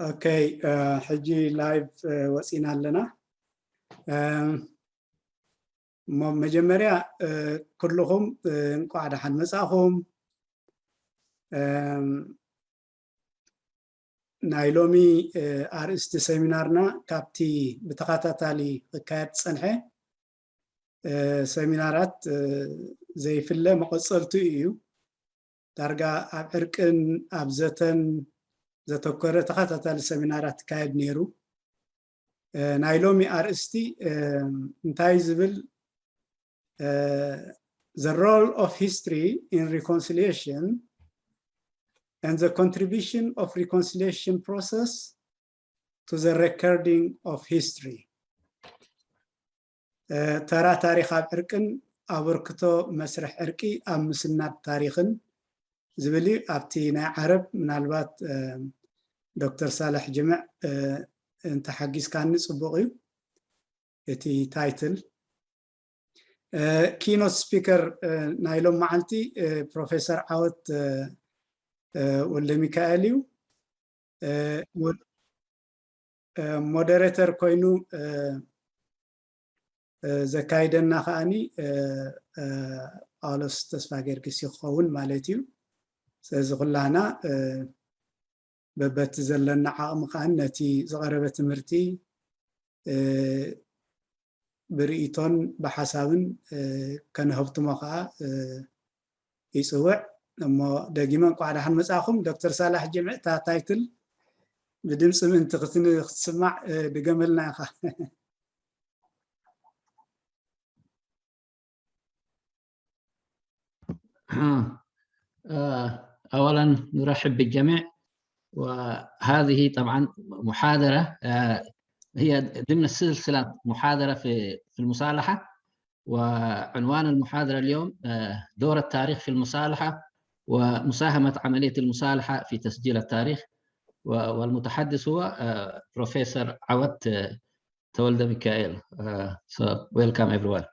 ኦኬ፣ ሕጂ ላይቭ ወፂና ኣለና። እሞ መጀመርያ ኩልኹም እንቋዕ ደሓን መፃእኹም። ናይ ሎሚ ኣርእስቲ ሰሚናርና ካብቲ ብተኸታታሊ ክካየድ ዝፀንሐ ሰሚናራት ዘይፍለ መቐፀልቱ እዩ። ዳርጋ ኣብ ዕርቅን ኣብ ዘተን ዘተኮረ ተኸታታሊ ሰሚናራት ይካየድ ነይሩ። ናይ ሎሚ ኣርእስቲ እንታይ ዝብል፣ the role of history in reconciliation and the contribution of reconciliation process to the recording of history። ተራ ታሪኽ ኣብ ዕርቅን ኣበርክቶ መስርሕ ዕርቂ ኣብ ምስናድ ታሪኽን ዝብል እዩ። ኣብቲ ናይ ዓረብ ምናልባት ዶክተር ሳልሕ ጅምዕ እንተሓጊዝካኒ ፅቡቕ እዩ። እቲ ታይትል ኪኖት ስፒከር ናይ ሎም መዓልቲ ፕሮፌሰር ዓወት ወልደ ሚካኤል እዩ። ሞደሬተር ኮይኑ ዘካይደና ከዓኒ ጳውሎስ ተስፋ ጊዮርጊስ ክኸውን ማለት እዩ። ስለዚ ኩላህና በበቲ ዘለና ዓቕሚ ከዓኒ ነቲ ዝቐረበ ትምህርቲ ብርእይቶን ብሓሳብን ከነህብትሞ ከዓ ይፅውዕ። እሞ ደጊመ እንቋዕ ደሓን መፃእኹም። ዶክተር ሳላሕ ጅምዕ፣ እታ ታይትል ብድምፂ ምእንቲ ክትስማዕ ድገመልና ኢኻ። أولا نرحب بالجميع، وهذه طبعا محاضرة هي ضمن سلسلة محاضرة في في المصالحة، وعنوان المحاضرة اليوم دور التاريخ في المصالحة ومساهمة عملية المصالحة في تسجيل التاريخ، والمتحدث هو بروفيسور عوت تولد ميكائيل. So welcome everyone.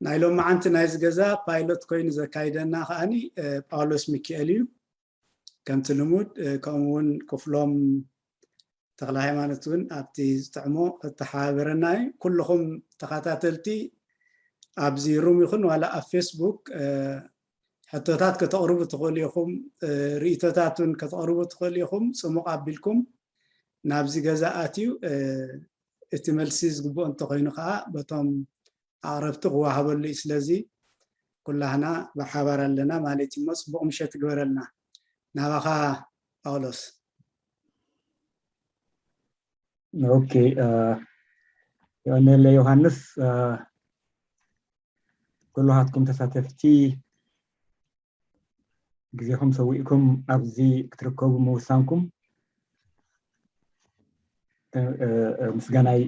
ናይ ሎም መዓንቲ ናይዚ ገዛ ፓይሎት ኮይኑ ዘካይደና ከዓኒ ጳውሎስ ሚካኤል እዩ። ከምቲ ልሙድ ከምኡ እውን ክፍሎም ተክለ ሃይማኖት እውን ኣብቲ ዝጥዕሞ ክተሓባበረና እዩ። ኩልኹም ተኸታተልቲ ኣብዚ ሩም ይኹን ዋላ ኣብ ፌስቡክ ሕቶታት ከተቕርቡ ትኽእሉ ኢኹም፣ ርእይቶታት እውን ከተቕርቡ ትኽእሉ ኢኹም። ፅሙቕ ኣቢልኩም ናብዚ ገዛ ኣትዩ እቲ መልሲ ዝግብኦ እንተኾይኑ ከዓ በቶም ኣቕረብቲ ክወሃበሉ እዩ። ስለዚ ኩላህና ብሓባር ኣለና ማለት እዩ። እሞ ፅቡቕ ምሸት ይግበረልና። ናባኻ ጳውሎስ። ኦኬ፣ የቐነለ ዮሃንስ። ኩሉሃትኩም ተሳተፍቲ ግዜኹም ሰዊእኩም ኣብዚ ክትርከቡ ምውሳንኩም ምስጋናይ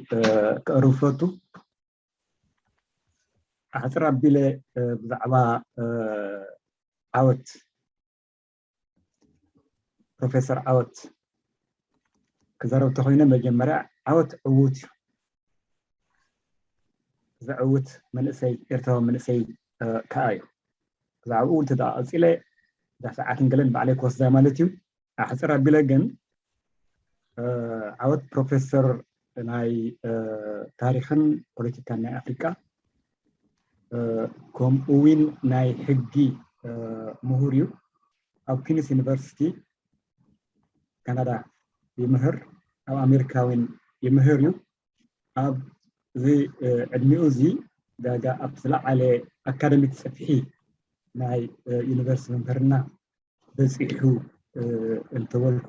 ከቕርብ ፈቱ። ኣሕፅር ኣቢለ ብዛዕባ ዓወት ፕሮፌሰር ዓወት ክዛረብ ተኮይነ መጀመርያ ዓወት ዕዉት እዩ። ዘዕውት መንእሰይ ኤርትራዊ መንእሰይ ከዓ እዩ። ብዛዕባኡ እንተ ደኣ ቀጺለ እዛ ሰዓትን ገለን ባዕለይ ክወስዳ ማለት እዩ። ኣሕጽር ኣቢለ ግን ዓወት ፕሮፌሰር ናይ ታሪኽን ፖለቲካን ናይ ኣፍሪቃ ከምኡ እውን ናይ ሕጊ ምሁር እዩ። ኣብ ኩንስ ዩኒቨርሲቲ ካናዳ ይምህር፣ ኣብ ኣሜሪካ እውን ይምህር እዩ። ኣብዚ ዕድሚኡ እዚ ዳጋ ኣብ ዝለዓለ ኣካደሚክ ጽፍሒ ናይ ዩኒቨርሲቲ መምህርና በጺሑ እንተበልኩ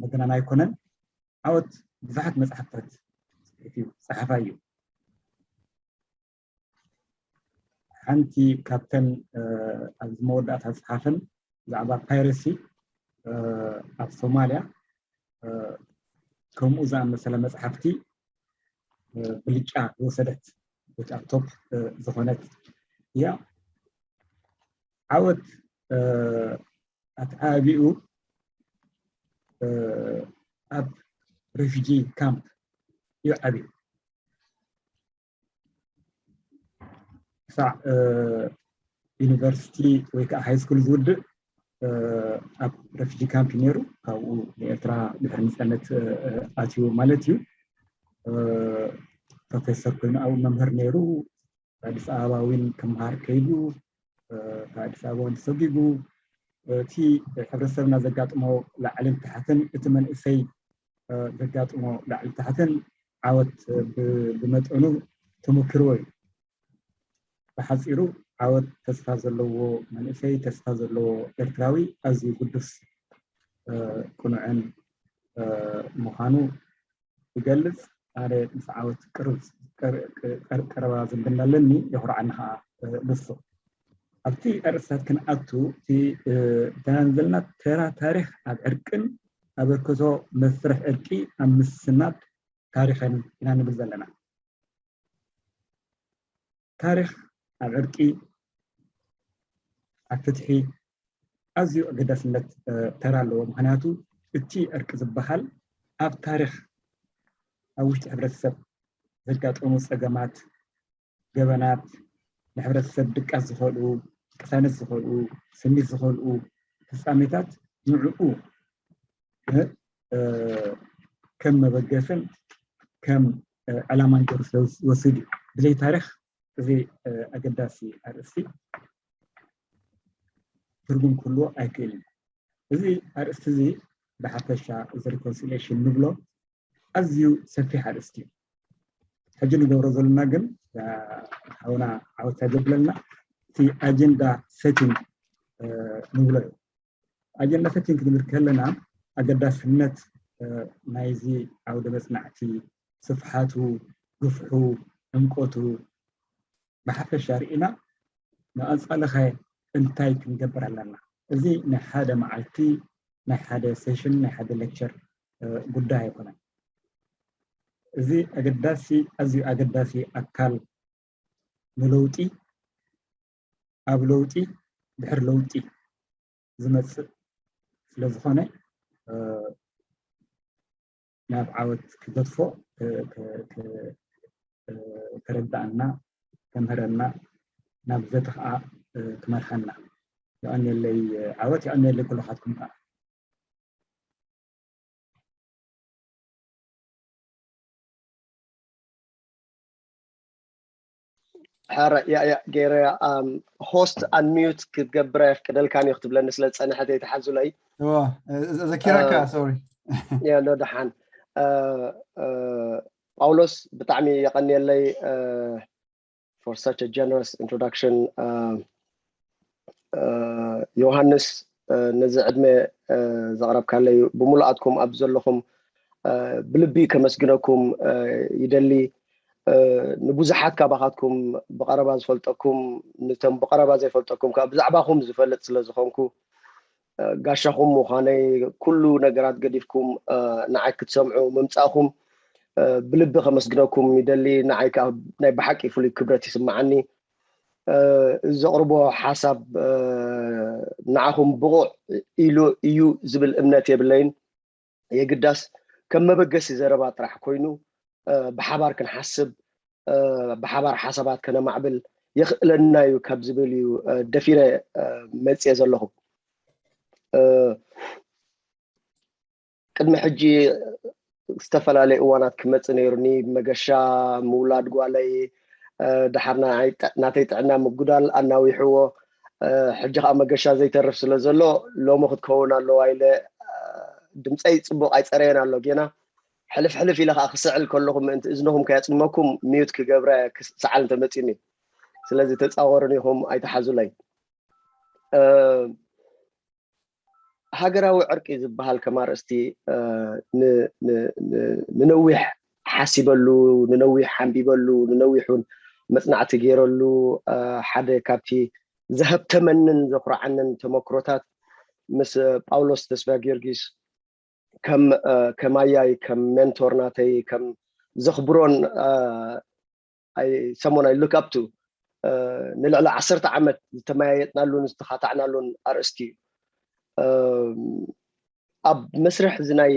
መገናን ኣይኮነን። ዓወት ብዙሓት መጽሓፍታት ጽሒፉ እዩ፣ ጸሓፋይ እዩ። ሓንቲ ካብተን ኣብዚ መወዳእታ ዝጸሓፈን ብዛዕባ ፓይረሲ ኣብ ሶማልያ ከምኡ ዝኣመሰለ መጽሓፍቲ ብልጫ ዝወሰደት ወይ ከዓ ቶፕ ዝኾነት እያ። ዓወት ኣተዓባቢኡ ኣብ ሬፊጂ ካምፕ እዩ ዓብዩ። ክሳዕ ዩኒቨርሲቲ ወይ ከዓ ሃይ ስኩል ዝውድእ ኣብ ረፊጂ ካምፕ ነይሩ። ካብኡ ንኤርትራ ድሕሪ ነፃነት ኣትዩ ማለት እዩ። ፕሮፌሰር ኮይኑ ኣብኡ መምህር ነይሩ። ኣዲስ ኣበባ እውን ክምሃር ከይዱ። ካብ ኣዲስ ኣበባ እውን ተሰጒጉ። እቲ ሕብረተሰብና ዘጋጥሞ ላዕልን ታሕትን፣ እቲ መንእሰይ ዘጋጥሞ ላዕሊ ታሕትን ዓወት ብመጠኑ ተመክርዎ እዩ። ብሓፂሩ ዓወት ተስፋ ዘለዎ መንእሰይ፣ ተስፋ ዘለዎ ኤርትራዊ ኣዝዩ ግዱስ ቅኑዕን ምዃኑ ይገልፅ። ኣነ ምስ ዓወት ቀረባ ዝምድና ኣለኒ፣ የኹርዓኒ ከዓ ንሱ። ኣብቲ ኣርእስታት ክንኣቱ፣ እቲ ተናንዘልና ተራ ታሪኽ ኣብ ዕርቅን ኣበርክቶ መስርሕ ዕርቂ ኣብ ምስናድ ታሪኽን ኢና ንብል ዘለና። ታሪኽ ኣብ ዕርቂ፣ ኣብ ፍትሒ ኣዝዩ ኣገዳስነት ተራ ኣለዎ። ምኽንያቱ እቲ ዕርቂ ዝበሃል ኣብ ታሪኽ፣ ኣብ ውሽጢ ሕብረተሰብ ዘጋጠሙ ፀገማት፣ ገበናት፣ ንሕብረተሰብ ድቃስ ዝኸልኡ፣ ቅሳነት ዝኸልኡ፣ ስኒት ዝኸልኡ ፍፃሜታት ንዕኡ ከም መበገስን ከም ዕላማን ገይሩ ስለዝወስድ እዩ። ብዘይ ታሪኽ እዚ ኣገዳሲ ኣርእስቲ ትርጉም ክህልዎ ኣይክእልን። እዚ ኣርእስቲ እዚ ብሓፈሻ እዚ ሪኮንሲሊሽን ንብሎ ኣዝዩ ሰፊሕ ኣርእስቲ እዩ። ሕጂ ንገብሮ ዘለና ግን ሓውና ዓወት ኣጀብለልና እቲ ኣጀንዳ ሴቲንግ ንብሎ እዩ። ኣጀንዳ ሴቲንግ ክንብል ከለና ኣገዳስነት ናይዚ ዓውደ መፅናዕቲ፣ ስፍሓቱ፣ ግፍሑ፣ ዕምቆቱ ብሓፈሻ ርኢና ንቐፃሊ ኸ እንታይ ክንገብር ኣለና? እዚ ናይ ሓደ መዓልቲ፣ ናይ ሓደ ሴሽን፣ ናይ ሓደ ሌክቸር ጉዳይ ኣይኮነን። እዚ ኣገዳሲ፣ ኣዝዩ ኣገዳሲ ኣካል ንለውጢ፣ ኣብ ለውጢ፣ ድሕሪ ለውጢ ዝመፅእ ስለዝኾነ ናብ ዓወት ክገድፎ ከረድኣና፣ ከምህረና፣ ናብ ዘተ ከዓ ክመርሓና። የቐንየለይ ዓወት፣ የቐንየለይ ኩልኻትኩም ከዓ። ሕረ ያ ያ ገይረ ሆስት ኣንሚዩት ክትገብር ኣየፍቅደልካን እዩ ክትብለኒ ስለ ዝፀንሐት እየ ተሓዙለይ። ዘኪረካ ሶሪ። የሎ ደሓን ጳውሎስ ብጣዕሚ የቐንየለይ for such a generous introduction። ዮሃንስ ነዚ ዕድመ ዘቕረብካለይ ብምሉኣትኩም ኣብ ዘለኹም ብልቢ ከመስግነኩም ይደሊ። ንብዙሓት ካባኻትኩም ብቐረባ ዝፈልጠኩም፣ ንቶም ብቐረባ ዘይፈልጠኩም ከዓ ብዛዕባኹም ዝፈልጥ ስለ ዝኾንኩ ጋሻኹም ምዃነይ፣ ኩሉ ነገራት ገዲፍኩም ንዓይ ክትሰምዑ ምምፃእኹም ብልቢ ከመስግነኩም ይደሊ። ንዓይ ከዓ ናይ ብሓቂ ፍሉይ ክብረት ይስምዓኒ። ዘቕርቦ ሓሳብ ንዓኹም ብቑዕ ኢሉ እዩ ዝብል እምነት የብለይን። የግዳስ ከም መበገሲ ዘረባ ጥራሕ ኮይኑ ብሓባር ክንሓስብ፣ ብሓባር ሓሳባት ከነማዕብል የኽእለና እዩ ካብ ዝብል እዩ ደፊረ መፅየ ዘለኹ። ቅድሚ ሕጂ ዝተፈላለየ እዋናት ክመፅእ ነይሩኒ። መገሻ ምውላድ ጓለይ፣ ድሓር ናተይ ጥዕና ምጉዳል ኣናዊሕዎ። ሕጂ ከዓ መገሻ ዘይተርፍ ስለ ዘሎ ሎሚ ክትከውን ኣለዋ ኢለ ድምፀይ ፅቡቕ ኣይፀረየን ኣሎ ጌና። ሕልፍ ሕልፍ ኢለ ከዓ ክስዕል ከለኹ ምእንቲ እዝንኹም ከየፅመኩም ሚዩት ክገብረ ክሰዓል እንተመፂኒ። ስለዚ ተፃወሩኒ ኢኹም ኣይተሓዙለይ። ሃገራዊ ዕርቂ ዝበሃል ከም ኣርእስቲ ንነዊሕ ሓሲበሉ፣ ንነዊሕ ሓንቢበሉ፣ ንነዊሕ እውን መፅናዕቲ ገይረሉ ሓደ ካብቲ ዘሀብተመንን ዘኹርዓንን ተመክሮታት ምስ ጳውሎስ ተስፋ ጊዮርጊስ ከም ከማያይ ከም ሜንቶር ናተይ ከም ዘኽብሮን I someone I look up to ንልዕሊ ዓሰርተ ዓመት ዝተመያየጥናሉን ዝተኻታዕናሉን ኣርእስቲ እዩ። ኣብ መስርሕ እዚ ናይ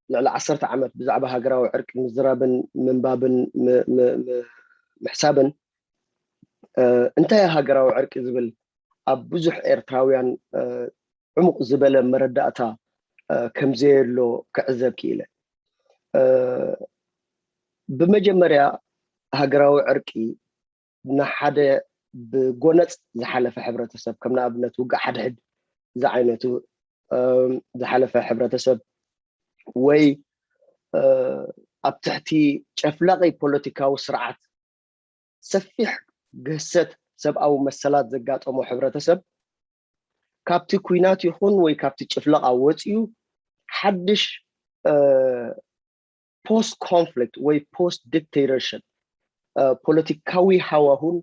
ልዕሊ ዓሰርተ ዓመት ብዛዕባ ሃገራዊ ዕርቂ ምዝራብን ምንባብን ምሕሳብን እንታይ ሃገራዊ ዕርቂ ዝብል ኣብ ብዙሕ ኤርትራውያን ዕሙቕ ዝበለ መረዳእታ ከምዘየሎ ክዕዘብ ክኢለ። ብመጀመርያ ሃገራዊ ዕርቂ ንሓደ ብጎነፅ ዝሓለፈ ሕብረተሰብ፣ ከም ንኣብነት ውግእ ሓድሕድ ዝዓይነቱ ዝሓለፈ ሕብረተሰብ ወይ ኣብ ትሕቲ ጨፍላቂ ፖለቲካዊ ስርዓት ሰፊሕ ግህሰት ሰብኣዊ መሰላት ዘጋጠሞ ሕብረተሰብ፣ ካብቲ ኩናት ይኹን ወይ ካብቲ ጭፍለቃ ወፂኡ ሓድሽ post conflict ወይ post dictatorship ፖለቲካዊ ሃዋሁን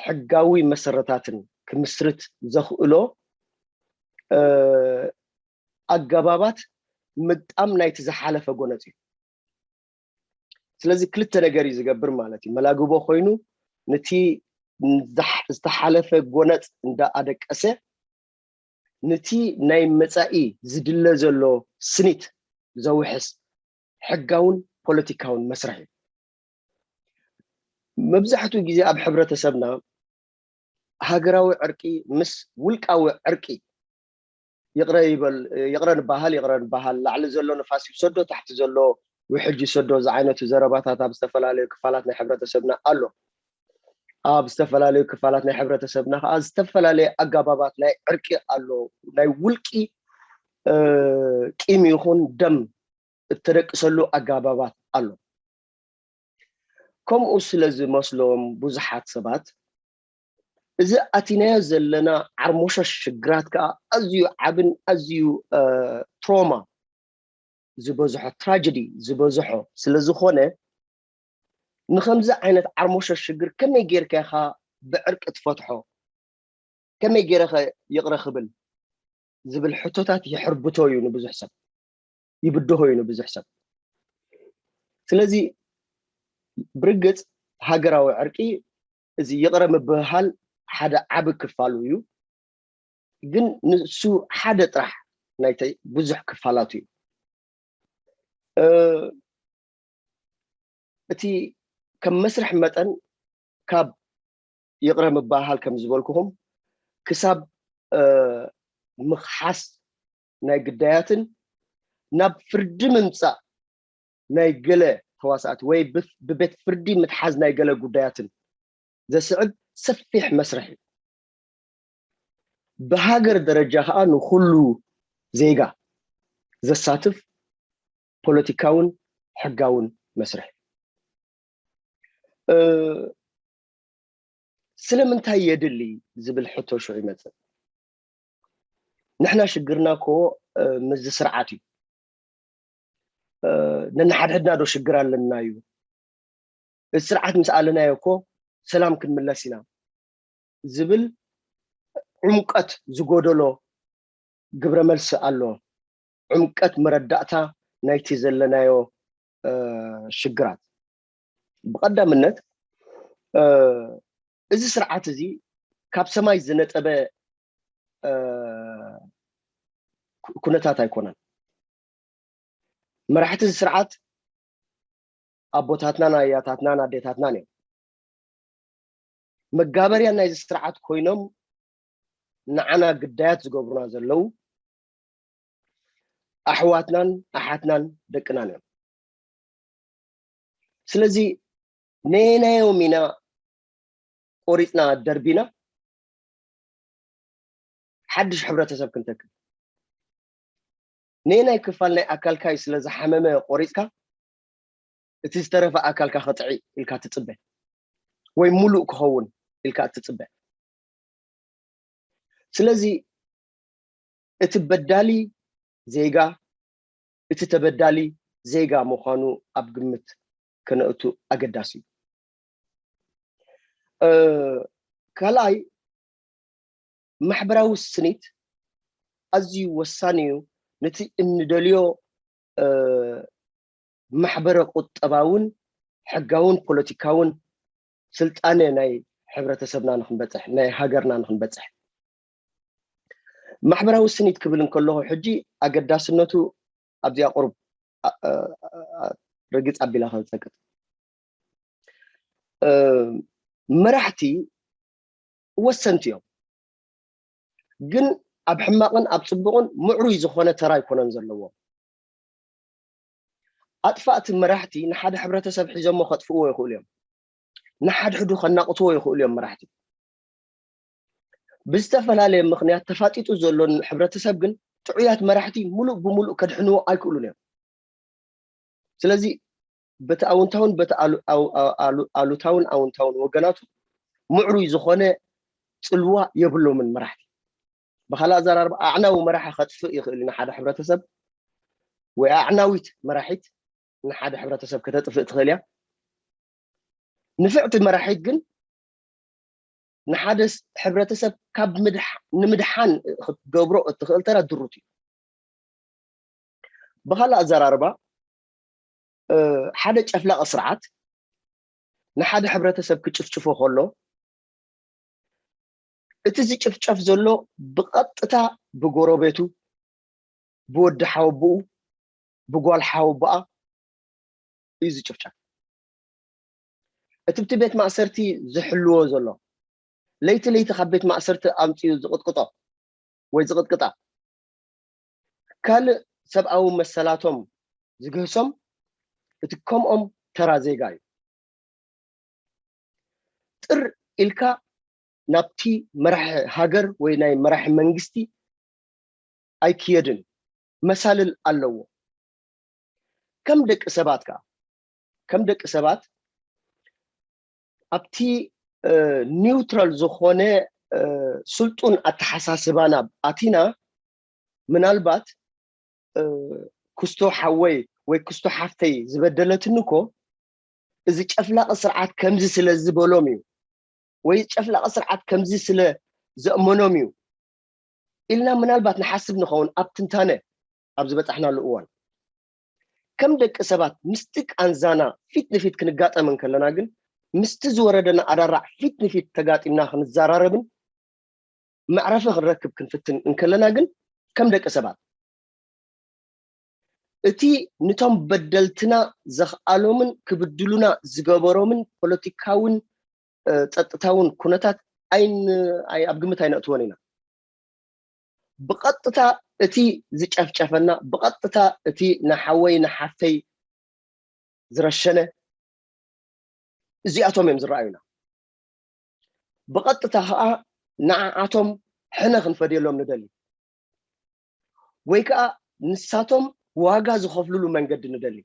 ሕጋዊ መሰረታትን ክምስርት ዘኽእሎ ኣገባባት ምግጣም ናይቲ ዝሓለፈ ጎነፅ እዩ። ስለዚ ክልተ ነገር እዩ ዝገብር ማለት እዩ። መላግቦ ኮይኑ ንቲ ዝተሓለፈ ጎነፅ እንዳኣደቀሰ ንቲ ናይ መፃኢ ዝድለ ዘሎ ስኒት ዘውሕስ ሕጋውን ፖለቲካውን መስርሕ እዩ። መብዛሕትኡ ግዜ ኣብ ሕብረተሰብና ሃገራዊ ዕርቂ ምስ ውልቃዊ ዕርቂ ይቕረ ይበል፣ ይቕረ ንበሃል፣ ይቕረ ንበሃል፣ ላዕሊ ዘሎ ንፋስ ይውሰዶ፣ ታሕቲ ዘሎ ውሕጅ ይውሰዶ ዝዓይነቱ ዘረባታት ኣብ ዝተፈላለዩ ክፋላት ናይ ሕብረተሰብና ኣሎ። ኣብ ዝተፈላለዩ ክፋላት ናይ ሕብረተሰብና ከዓ ዝተፈላለየ ኣገባባት ናይ ዕርቂ ኣሎ። ናይ ውልቂ ቂም ይኹን ደም እተደቅሰሉ ኣገባባት ኣሎ። ከምኡ ስለ ዝመስሎም ብዙሓት ሰባት እዚ ኣቲናዮ ዘለና ዓርሞሸሽ ሽግራት ከዓ ኣዝዩ ዓብን ኣዝዩ ትሮማ ዝበዝሖ፣ ትራጀዲ ዝበዝሖ ስለ ዝኾነ ንከምዚ ዓይነት ዓርሞሸሽ ሽግር ከመይ ጌርካ ኢኻ ብዕርቂ ትፈትሖ? ከመይ ጌረኸ ይቕረ ክብል ዝብል ሕቶታት ይሕርብቶ እዩ ንብዙሕ ሰብ፣ ይብድሆ እዩ ንብዙሕ ሰብ። ስለዚ ብርግፅ ሃገራዊ ዕርቂ እዚ ይቕረ ምብህሃል ሓደ ዓቢ ክፋሉ እዩ። ግን ንሱ ሓደ ጥራሕ ናይቲ ብዙሕ ክፋላቱ እዩ። እቲ ከም መስርሕ መጠን ካብ ይቕረ ምባሃል ከም ዝበልኩኹም ክሳብ ምኽሓስ ናይ ግዳያትን ናብ ፍርዲ ምምፃእ ናይ ገለ ተዋሳእቲ ወይ ብቤት ፍርዲ ምትሓዝ ናይ ገለ ጉዳያትን ዘስዕብ ሰፊሕ መስርሕ እዩ። ብሃገር ደረጃ ከዓ ንኩሉ ዜጋ ዘሳትፍ ፖለቲካውን ሕጋውን መስርሕ እዩ። ስለምንታይ የድሊ ዝብል ሕቶ ሽዑ ይመፅእ። ንሕና ሽግርና እኮ ምስዚ ስርዓት እዩ። ነንሓድሕድና ዶ ሽግር ኣለና እዩ? እዚ ስርዓት ምስ ኣለናዮ እኮ ሰላም ክንምለስ ኢና ዝብል ዕምቀት ዝጎደሎ ግብረ መልሲ ኣሎ። ዕምቀት መረዳእታ ናይቲ ዘለናዮ ሽግራት። ብቐዳምነት እዚ ስርዓት እዚ ካብ ሰማይ ዝነጠበ ኩነታት ኣይኮነን። መራሕቲ እዚ ስርዓት ኣቦታትናን ኣያታትናን ኣዴታትናን እዮም። መጋበርያ ናይዚ ስርዓት ኮይኖም ንዓና ግዳያት ዝገብሩና ዘለዉ ኣሕዋትናን ኣሓትናን ደቅናን እዮም። ስለዚ ነየናዮም ኢና ቆሪፅና ደርቢና ሓድሽ ሕብረተሰብ ክንተክል? ነየናይ ክፋል ናይ ኣካልካ እዩ ስለ ዝሓመመ ቆሪፅካ እቲ ዝተረፈ ኣካልካ ክጥዒ ኢልካ ትፅበ ወይ ሙሉእ ክኸውን ኢልካ እትፅበ? ስለዚ እቲ በዳሊ ዜጋ እቲ ተበዳሊ ዜጋ ምዃኑ ኣብ ግምት ከነእቱ ኣገዳሲ እዩ። ካልኣይ ማሕበራዊ ስኒት ኣዝዩ ወሳኒ እዩ። ነቲ እንደልዮ ማሕበረ ቁጠባውን ሕጋውን ፖለቲካውን ስልጣነ ናይ ሕብረተሰብና ንክንበፅሕ ናይ ሃገርና ንክንበፅሕ ማሕበራዊ ስኒት ክብል እንከለኹ ሕጂ ኣገዳስነቱ ኣብዚኣ ቁሩብ ርግፅ ኣቢላ ከፀቅጥ መራሕቲ ወሰንቲ እዮም። ግን ኣብ ሕማቕን ኣብ ጽቡቕን ምዕሩይ ዝኾነ ተራ ኣይኮነን ዘለዎ። ኣጥፋእቲ መራሕቲ ንሓደ ሕብረተሰብ ሒዞሞ ከጥፍእዎ ይኽእሉ እዮም። ንሓድሕዱ ከናቕትዎ ይኽእሉ እዮም መራሕቲ። ብዝተፈላለየ ምኽንያት ተፋጢጡ ዘሎ ሕብረተሰብ ግን ጥዑያት መራሕቲ ሙሉእ ብሙሉእ ከድሕንዎ ኣይክእሉን እዮም። ስለዚ በቲ ኣውንታውን በቲ ኣሉ- ኣው- ኣው- ኣሉ- ኣሉታውን ኣውንታውን ወገናቱ ምዕሩይ ዝኾነ ጽልዋ የብሎምን መራሕቲ። ብኻልእ ኣዘራርባ ኣዕናዊ መራሒ ከጥፍእ ይኽእል እዩ ንሓደ ሕብረተሰብ፣ ወይ ኣዕናዊት መራሒት ንሓደ ሕብረተሰብ ከተጥፍእ ትኽእል እያ። ንፍዕቲ መራሒት ግን ንሓደ ስ- ሕብረተሰብ ካብ ምድሓ- ንምድሓን ክትገብሮ እትኽእል ተራ ድሩት እዩ። ብኻልእ ኣዘራርባ ሓደ ጨፍላቂ ስርዓት ንሓደ ሕብረተሰብ ክጭፍጭፎ ከሎ እቲ ዝጭፍጨፍ ዘሎ ብቐጥታ ብጎረቤቱ፣ ብወዲ ሓወብኡ፣ ብጓል ሓወብኣ እዩ ዝጭፍጨፍ። እቲ ብቲ ቤት ማእሰርቲ ዝሕልዎ ዘሎ፣ ለይቲ ለይቲ ካብ ቤት ማእሰርቲ ኣምፅኡ ዝቕጥቅጦ ወይ ዝቕጥቅጣ፣ ካልእ ሰብኣዊ መሰላቶም ዝግህሶም እቲ ከምኦም ተራ ዜጋ እዩ። ጥር ኢልካ ናብቲ መራሒ ሃገር ወይ ናይ መራሒ መንግስቲ ኣይክየድን፣ መሳልል ኣለዎ። ከም ደቂ ሰባት ከዓ ከም ደቂ ሰባት ኣብቲ ኒውትራል ዝኾነ ስልጡን ኣተሓሳስባና ኣቲና ምናልባት ክስቶ ሓወይ ወይ ክስቶ ሓፍተይ ዝበደለትኒ እኮ እዚ ጨፍላቂ ስርዓት ከምዚ ስለ ዝበሎም እዩ ወይ ጨፍላቂ ስርዓት ከምዚ ስለ ዘእመኖም እዩ ኢልና ምናልባት ንሓስብ ንኸውን ኣብ ትንታነ ኣብ ዝበፃሕናሉ እዋን ከም ደቂ ሰባት ምስቲ ቃንዛና ፊት ንፊት ክንጋጠም እንከለና ግን ምስቲ ዝወረደና ኣዳራዕ ፊት ንፊት ተጋጢምና ክንዘራረብን መዕረፊ ክንረክብ ክንፍትን እንከለና ግን ከም ደቂ ሰባት እቲ ንቶም በደልትና ዘኽኣሎምን ክብድሉና ዝገበሮምን ፖለቲካውን ጸጥታውን ኩነታት ኣብ ግምት ኣይነእትዎን ኢና። ብቐጥታ እቲ ዝጨፍጨፈና፣ ብቐጥታ እቲ ንሓወይ ንሓፍተይ ዝረሸነ እዚኣቶም እዮም ዝረኣዩና። ብቐጥታ ከዓ ንዓዓቶም ሕነ ክንፈድየሎም ንደሊ ወይ ከዓ ንሳቶም ዋጋ ዝኸፍልሉ መንገዲ ንደሊ።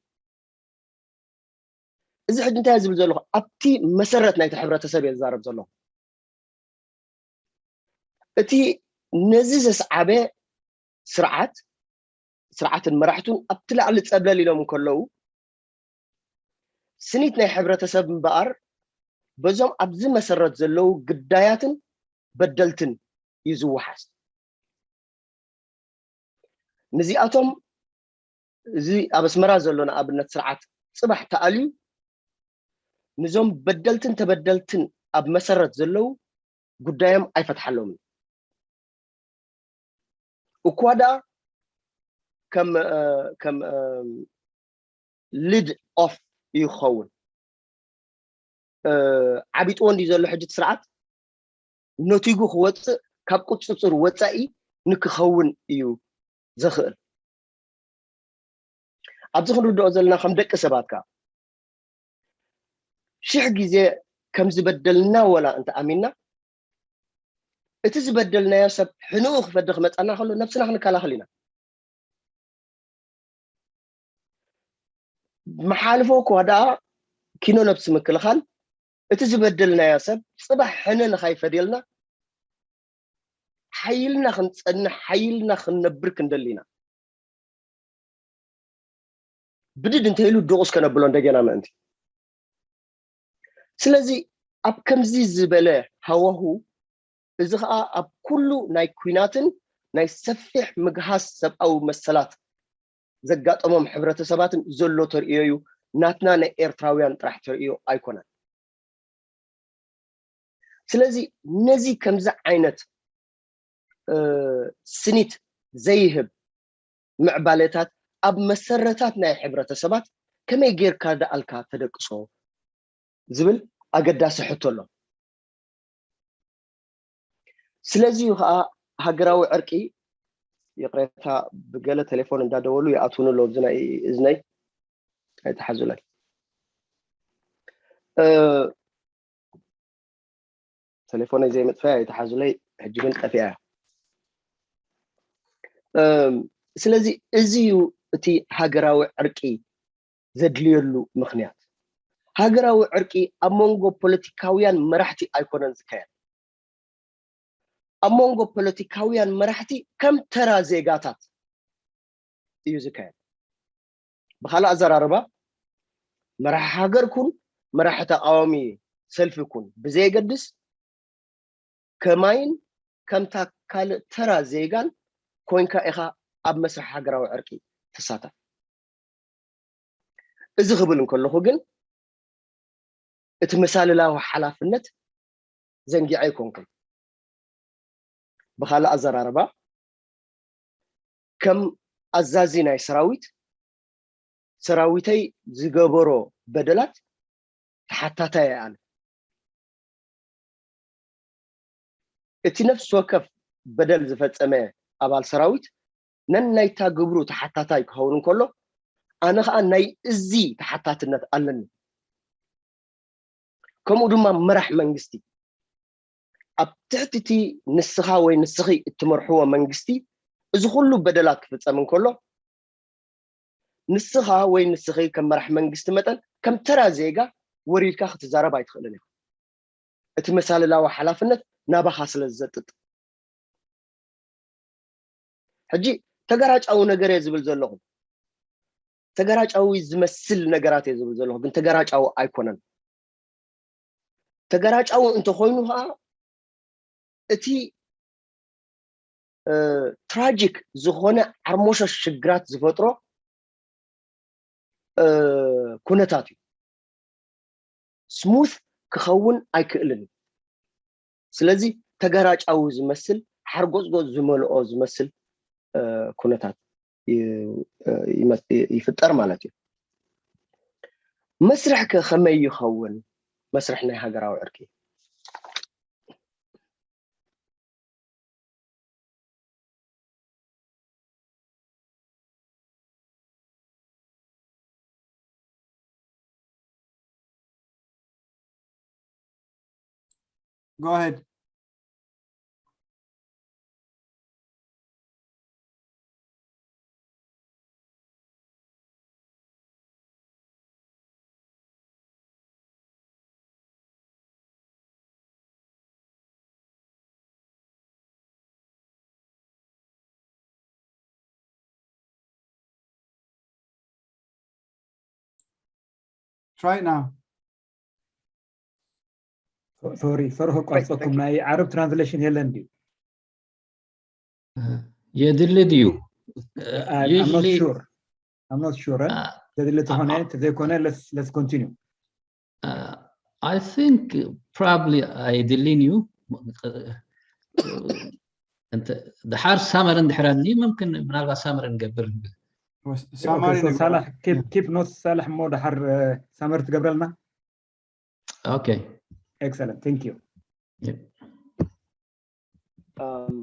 እዚ ሕጂ እንታይ ዝብል ዘለኹ ኣብቲ መሰረት ናይቲ ሕብረተሰብ እየ ዝዛረብ ዘለኹ። እቲ ነዚ ዘስዓበ ስርዓት ስርዓትን መራሕቱን ኣብቲ ላዕሊ ፀብለል ኢሎም እንከለዉ ስኒት ናይ ሕብረተሰብ እምበኣር በዞም ኣብዚ መሰረት ዘለዉ ግዳያትን በደልትን እዩ ዝወሓስ። ንዚኣቶም እዚ ኣብ ኣስመራ ዘሎ ንኣብነት ስርዓት ፅባሕ ተኣልዩ ንዞም በደልትን ተበደልትን ኣብ መሰረት ዘለዉ ጉዳዮም ኣይፈትሓሎምን። እኳ ደኣ ከም ከም ሊድ ኦፍ እዩ ክኸውን ዓቢጥዎ እንዲ ዘሎ ሕጂ እቲ ስርዓት ነቲጉ ክወፅእ ካብ ቁፅፅር ወፃኢ ንክኸውን እዩ ዘኽእል። ኣብዚ ክንርድኦ ዘለና ከም ደቂ ሰባት ከዓ ሽሕ ግዜ ከም ዝበደልና ወላ እንተኣሚንና እቲ ዝበደልናዮ ሰብ ሕንኡ ክፈዲ ክመፀና ከሎ ነብስና ክንከላኸል ኢና። መሓልፎ እኳ ደኣ ኪኖ ነብሲ ምክልኻል እቲ ዝበደልናዮ ሰብ ፅባሕ ሕነ ንኻይፈድየልና ሓይልና ክንፀንሕ ሓይልና ክንነብር ክንደሊ ኢና። ብድድ እንተኢሉ ድቑስ ከነብሎ እንደገና ምእንቲ። ስለዚ ኣብ ከምዚ ዝበለ ሃዋሁ እዚ ከዓ ኣብ ኩሉ ናይ ኩናትን ናይ ሰፊሕ ምግሃስ ሰብኣዊ መሰላት ዘጋጠሞም ሕብረተሰባትን ዘሎ ተርእዮ እዩ። ናትና ናይ ኤርትራውያን ጥራሕ ተርእዮ ኣይኮነን። ስለዚ ነዚ ከምዚ ዓይነት ስኒት ዘይህብ ምዕባለታት ኣብ መሰረታት ናይ ሕብረተሰባት ከመይ ጌርካ ደኣልካ ተደቅሶ ዝብል ኣገዳሲ ሕቶ ኣሎ። ስለዚ እዩ ከዓ ሃገራዊ ዕርቂ ይቕሬታ፣ ብገለ ቴሌፎን እንዳደወሉ ይኣትውኒ ኣለዉ ኣብዚ ናይ እዝነይ። ኣይተሓዙለይ። እ፣ ቴሌፎነይ ዘይምጥፋይ ኣይተሓዙለይ፣ ሕጂ ግን ጠፊኣ እያ። እም፣ ስለዚ እዚ እዩ እቲ ሃገራዊ ዕርቂ ዘድልየሉ ምኽንያት። ሃገራዊ ዕርቂ ኣብ መንጎ ፖለቲካውያን መራሕቲ ኣይኮነን ዝካየድ። ኣብ መንጎ ፖለቲካውያን መራሕቲ ከም ተራ ዜጋታት እዩ ዝካየድ። ብኻልእ ኣዘራርባ፣ መራሒ ሃገር ኩን መራሒ ተቃዋሚ ሰልፊ ኩን ብዘየገድስ፣ ከማይን ከምታ ካልእ ተራ ዜጋን ኮይንካ ኢኻ ኣብ መስርሕ ሃገራዊ ዕርቂ ትሳተፍ። እዚ ክብል እንከለኹ ግን፣ እቲ መሳልላዊ ሓላፍነት ዘንጊዐ ኣይኮንኩን። ብኻልእ ኣዘራርባ፣ ከም ኣዛዚ ናይ ሰራዊት፣ ሰራዊተይ ዝገበሮ በደላት ተሓታታይ እየ ኣነ። እቲ ነፍሲ ወከፍ በደል ዝፈጸመ ኣባል ሰራዊት ነናይታ ግብሩ ተሓታታይ ክኸውን እንከሎ፣ ኣነ ኸኣ ናይ እዚ ተሓታትነት ኣለኒ። ከምኡ ድማ መራሕ መንግስቲ፣ ኣብ ትሕቲ እቲ ንስኻ ወይ ንስኺ እትመርሕዎ መንግስቲ እዚ ኩሉ በደላት ክፍጸም እንከሎ፣ ንስኻ ወይ ንስኺ ከም መራሕ መንግስቲ መጠን ከም ተራ ዜጋ ወሪድካ ክትዛረብ ኣይትኽእልን ኢኻ። እቲ መሳልላዊ ሓላፍነት ናባኻ ስለ ዝዘጥጥ። ሕጂ ተገራጫዊ ነገር እየ ዝብል ዘለኹ። ተገራጫዊ ዝመስል ነገራት እየ ዝብል ዘለኹ፣ ግን ተገራጫዊ ኣይኮነን። ተገራጫዊ እንተኾይኑ ኸኣ እቲ፣ እ፣ ትራጂክ ዝኾነ ዓርሞሸሽ ሽግራት ዝፈጥሮ፣ እ፣ ኩነታት እዩ። ስሙት ክኸውን ኣይክእልን እዩ። ስለዚ ተገራጫዊ ዝመስል፣ ሓርጎጽጎጽ ዝመልኦ ዝመስል፣ እ፣ ኩነታት ይ-፣ እ፣ ይመጽ-፣ ይፍጠር ማለት እዩ። መስርሕ ከ ከመይ ይኸውን? መስርሕ ናይ ሃገራዊ ዕርቂ። Go ahead. Try it now. ሶሪ ሶሪ ከቋርፀኩም። ናይ ዓረብ ትራንስሌሽን የለን ድዩ? የድሊ ድዩ? I'm not sure. I'm not sure. ዘድሊ ተኾነ ተዘይኮነ let's continue. I think probably ኣይድልን እዩ። ድሓር ሳመር እንድሕረኒ ምምክን ምናልባት ሳመር እንገብር። ሳላሕ ኪፕ ኖት ሳላሕ እሞ ድሓር ሳመር ትገብረልና። Okay. Excellent. Thank you. Um,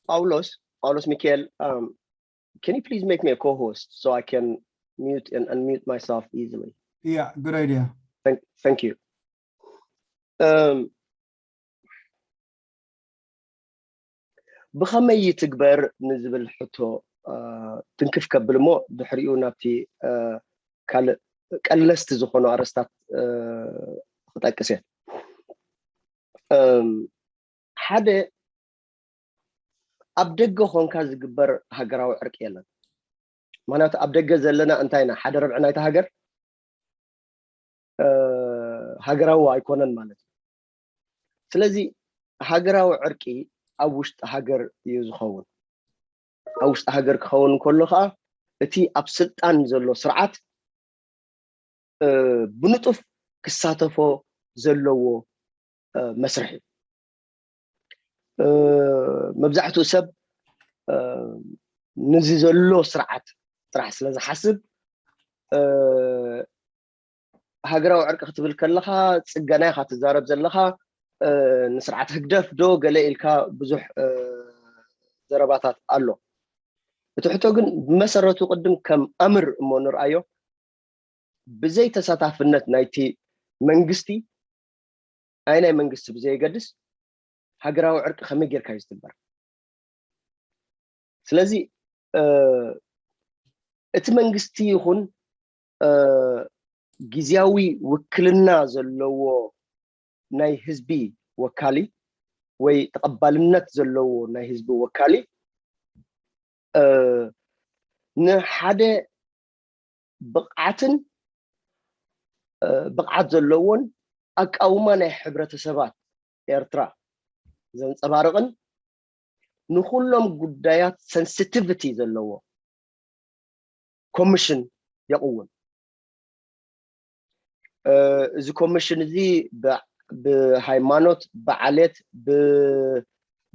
Paulos, Paulos Michael, um, can you please make me a co-host so I can mute and unmute myself easily? Yeah, good idea. Thank, thank you. Um, ብኸመይ ይትግበር ንዝብል ሕቶ ትንክፍ ከብል እሞ ድሕሪኡ ናብቲ ካልእ ቀለስቲ ዝኾኑ ኣርእስታት ክጠቅስ እየ። ሓደ ኣብ ደገ ኾንካ ዝግበር ሃገራዊ ዕርቂ የለን። ምክንያቱ ኣብ ደገ ዘለና እንታይ ኢና ሓደ ርብዒ ናይቲ ሃገር ሃገራዊ ኣይኮነን ማለት እዩ። ስለዚ ሃገራዊ ዕርቂ ኣብ ውሽጢ ሃገር እዩ ዝኸውን። ኣብ ውሽጢ ሃገር ክኸውን ከሎ ከዓ እቲ ኣብ ስልጣን ዘሎ ስርዓት ብንጡፍ ክሳተፎ ዘለዎ መስርሕ እዩ። መብዛሕትኡ ሰብ ነዚ ዘሎ ስርዓት ጥራሕ ስለ ዝሓስብ ሃገራዊ ዕርቂ ክትብል ከለኻ ፅገና ኢኻ ትዛረብ ዘለኻ፣ ንስርዓት ህግደፍ ዶ ገለ ኢልካ ብዙሕ ዘረባታት ኣሎ። እቲ ሕቶ ግን ብመሰረቱ ቅድም ከም ኣምር እሞ ንርኣዮ፣ ብዘይ ተሳታፍነት ናይቲ መንግስቲ፣ ኣይ ናይ መንግስቲ ብዘየገድስ፣ ሃገራዊ ዕርቂ ከመይ ጌርካ እዩ ዝትግበር? ስለዚ እቲ መንግስቲ ይኹን ግዝያዊ ውክልና ዘለዎ ናይ ህዝቢ ወካሊ ወይ ተቐባልነት ዘለዎ ናይ ህዝቢ ወካሊ ንሓደ ብቕዓትን ብቕዓት ዘለዎን ኣቃውማ ናይ ሕብረተሰባት ኤርትራ ዘንጸባርቕን ንኹሎም ጉዳያት ሰንሲቲቪቲ ዘለዎ ኮሚሽን የቕውም። እዚ ኮሚሽን እዚ ብሃይማኖት፣ ብዓሌት፣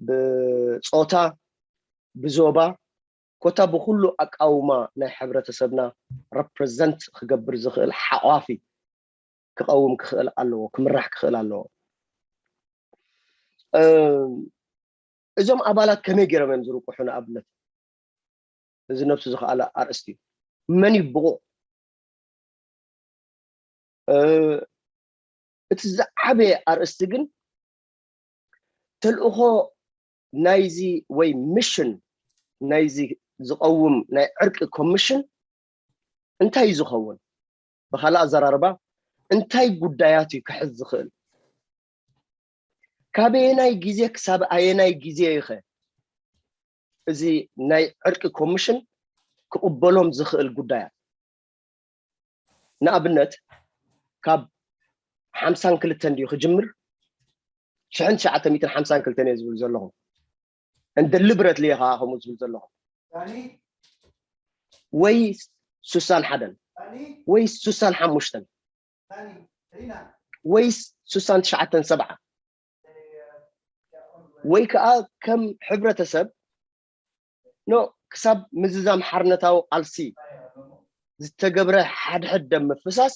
ብጾታ፣ ብዞባ ኮታ ብኩሉ ኣቃውማ ናይ ሕብረተሰብና ረፕረዘንት ክገብር ዝኽእል ሓቋፊ ክቐውም ክኽእል ኣለዎ፣ ክምራሕ ክኽእል ኣለዎ። እዞም ኣባላት ከመይ ገይሮም እዮም ዝርቁሑ? ንኣብነት እዚ ነብሱ ዝኸኣለ ኣርእስቲ እዩ። መን እዩ ብቑዕ? እቲ ዝዓበየ ኣርእስቲ ግን ተልእኾ ናይዚ ወይ ሚሽን ናይዚ ዝቐውም ናይ ዕርቂ ኮሚሽን እንታይ እዩ ዝኸውን? ብኻልእ ኣዘራርባ እንታይ ጉዳያት እዩ ክሕዝ ዝኽእል? ካበየናይ ግዜ ክሳብ ኣየናይ ግዜ ይኸ እዚ ናይ ዕርቂ ኮሚሽን ክቕበሎም ዝኽእል ጉዳያት? ንኣብነት ካብ ሓምሳን ክልተን ድዩ ክጅምር? ሽሕን ትሽዓተ ሚእትን ሓምሳን ክልተን እየ ዝብል ዘለኹ። እንደልብረት ልየ ከዓ ከምኡ ዝብል ዘለኹ። ወይ ሱሳን ሓደን ወይ ሱሳን ሓሙሽተን ወይስ ሱሳን ትሽዓተን ሰብዓ ወይ ከዓ ከም ሕብረተሰብ ኖ ክሳብ ምዝዛም ሓርነታዊ ቃልሲ ዝተገብረ ሓድሕድ ደም ምፍሳስ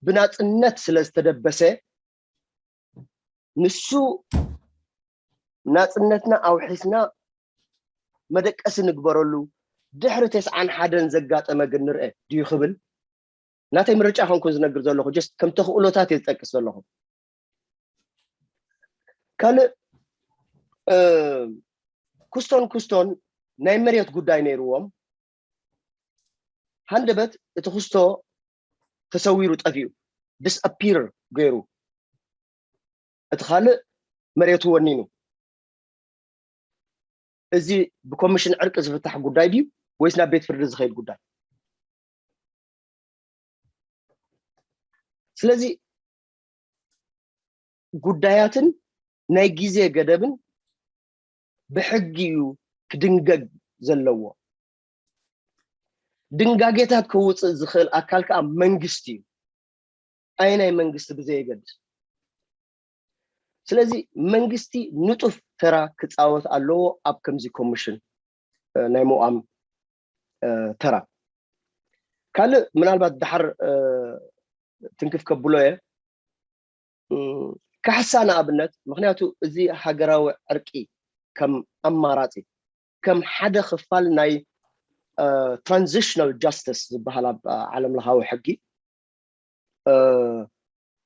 ብናፅነት ስለ ዝተደበሰ ንሱ ናፅነትና ኣውሒስና መደቀሲ ንግበረሉ ድሕሪ ተስዓን ሓደን ዘጋጠመ ግን ንርአ ድዩ ክብል ናተይ ምርጫ ከንኩን ዝነግር ዘለኹ ጀስት ከም ተኽእሎታት እየ ዝጠቅስ ዘለኹ። ካልእ ኩስቶን ኩስቶን ናይ መሬት ጉዳይ ነይርዎም። ሃንደበት እቲ ኩስቶ ተሰዊሩ ጠፊኡ ዲስኣፒር ገይሩ እቲ ካልእ መሬቱ ወኒኑ። እዚ ብኮሚሽን ዕርቂ ዝፍታሕ ጉዳይ ድዩ ወይስ ናብ ቤት ፍርዲ ዝኸይድ ጉዳይ? ስለዚ ጉዳያትን ናይ ግዜ ገደብን ብሕጊ እዩ ክድንገግ ዘለዎ። ድንጋጌታት ከውፅእ ዝኽእል ኣካል ከዓ መንግስቲ እዩ። ኣየናይ መንግስቲ ብዘየገድስ። ስለዚ መንግስቲ ንጡፍ ተራ ክፃወት ኣለዎ ኣብ ከምዚ ኮሚሽን ናይ ምቋም ተራ። ካልእ ምናልባት ድሓር ትንክፍ ከብሎ እየ ካሕሳ ንኣብነት፣ ምክንያቱ እዚ ሃገራዊ ዕርቂ ከም ኣማራፂ ከም ሓደ ክፋል ናይ ትራንዚሽናል ጃስቲስ ዝበሃል ኣብ ዓለም ለኻዊ ሕጊ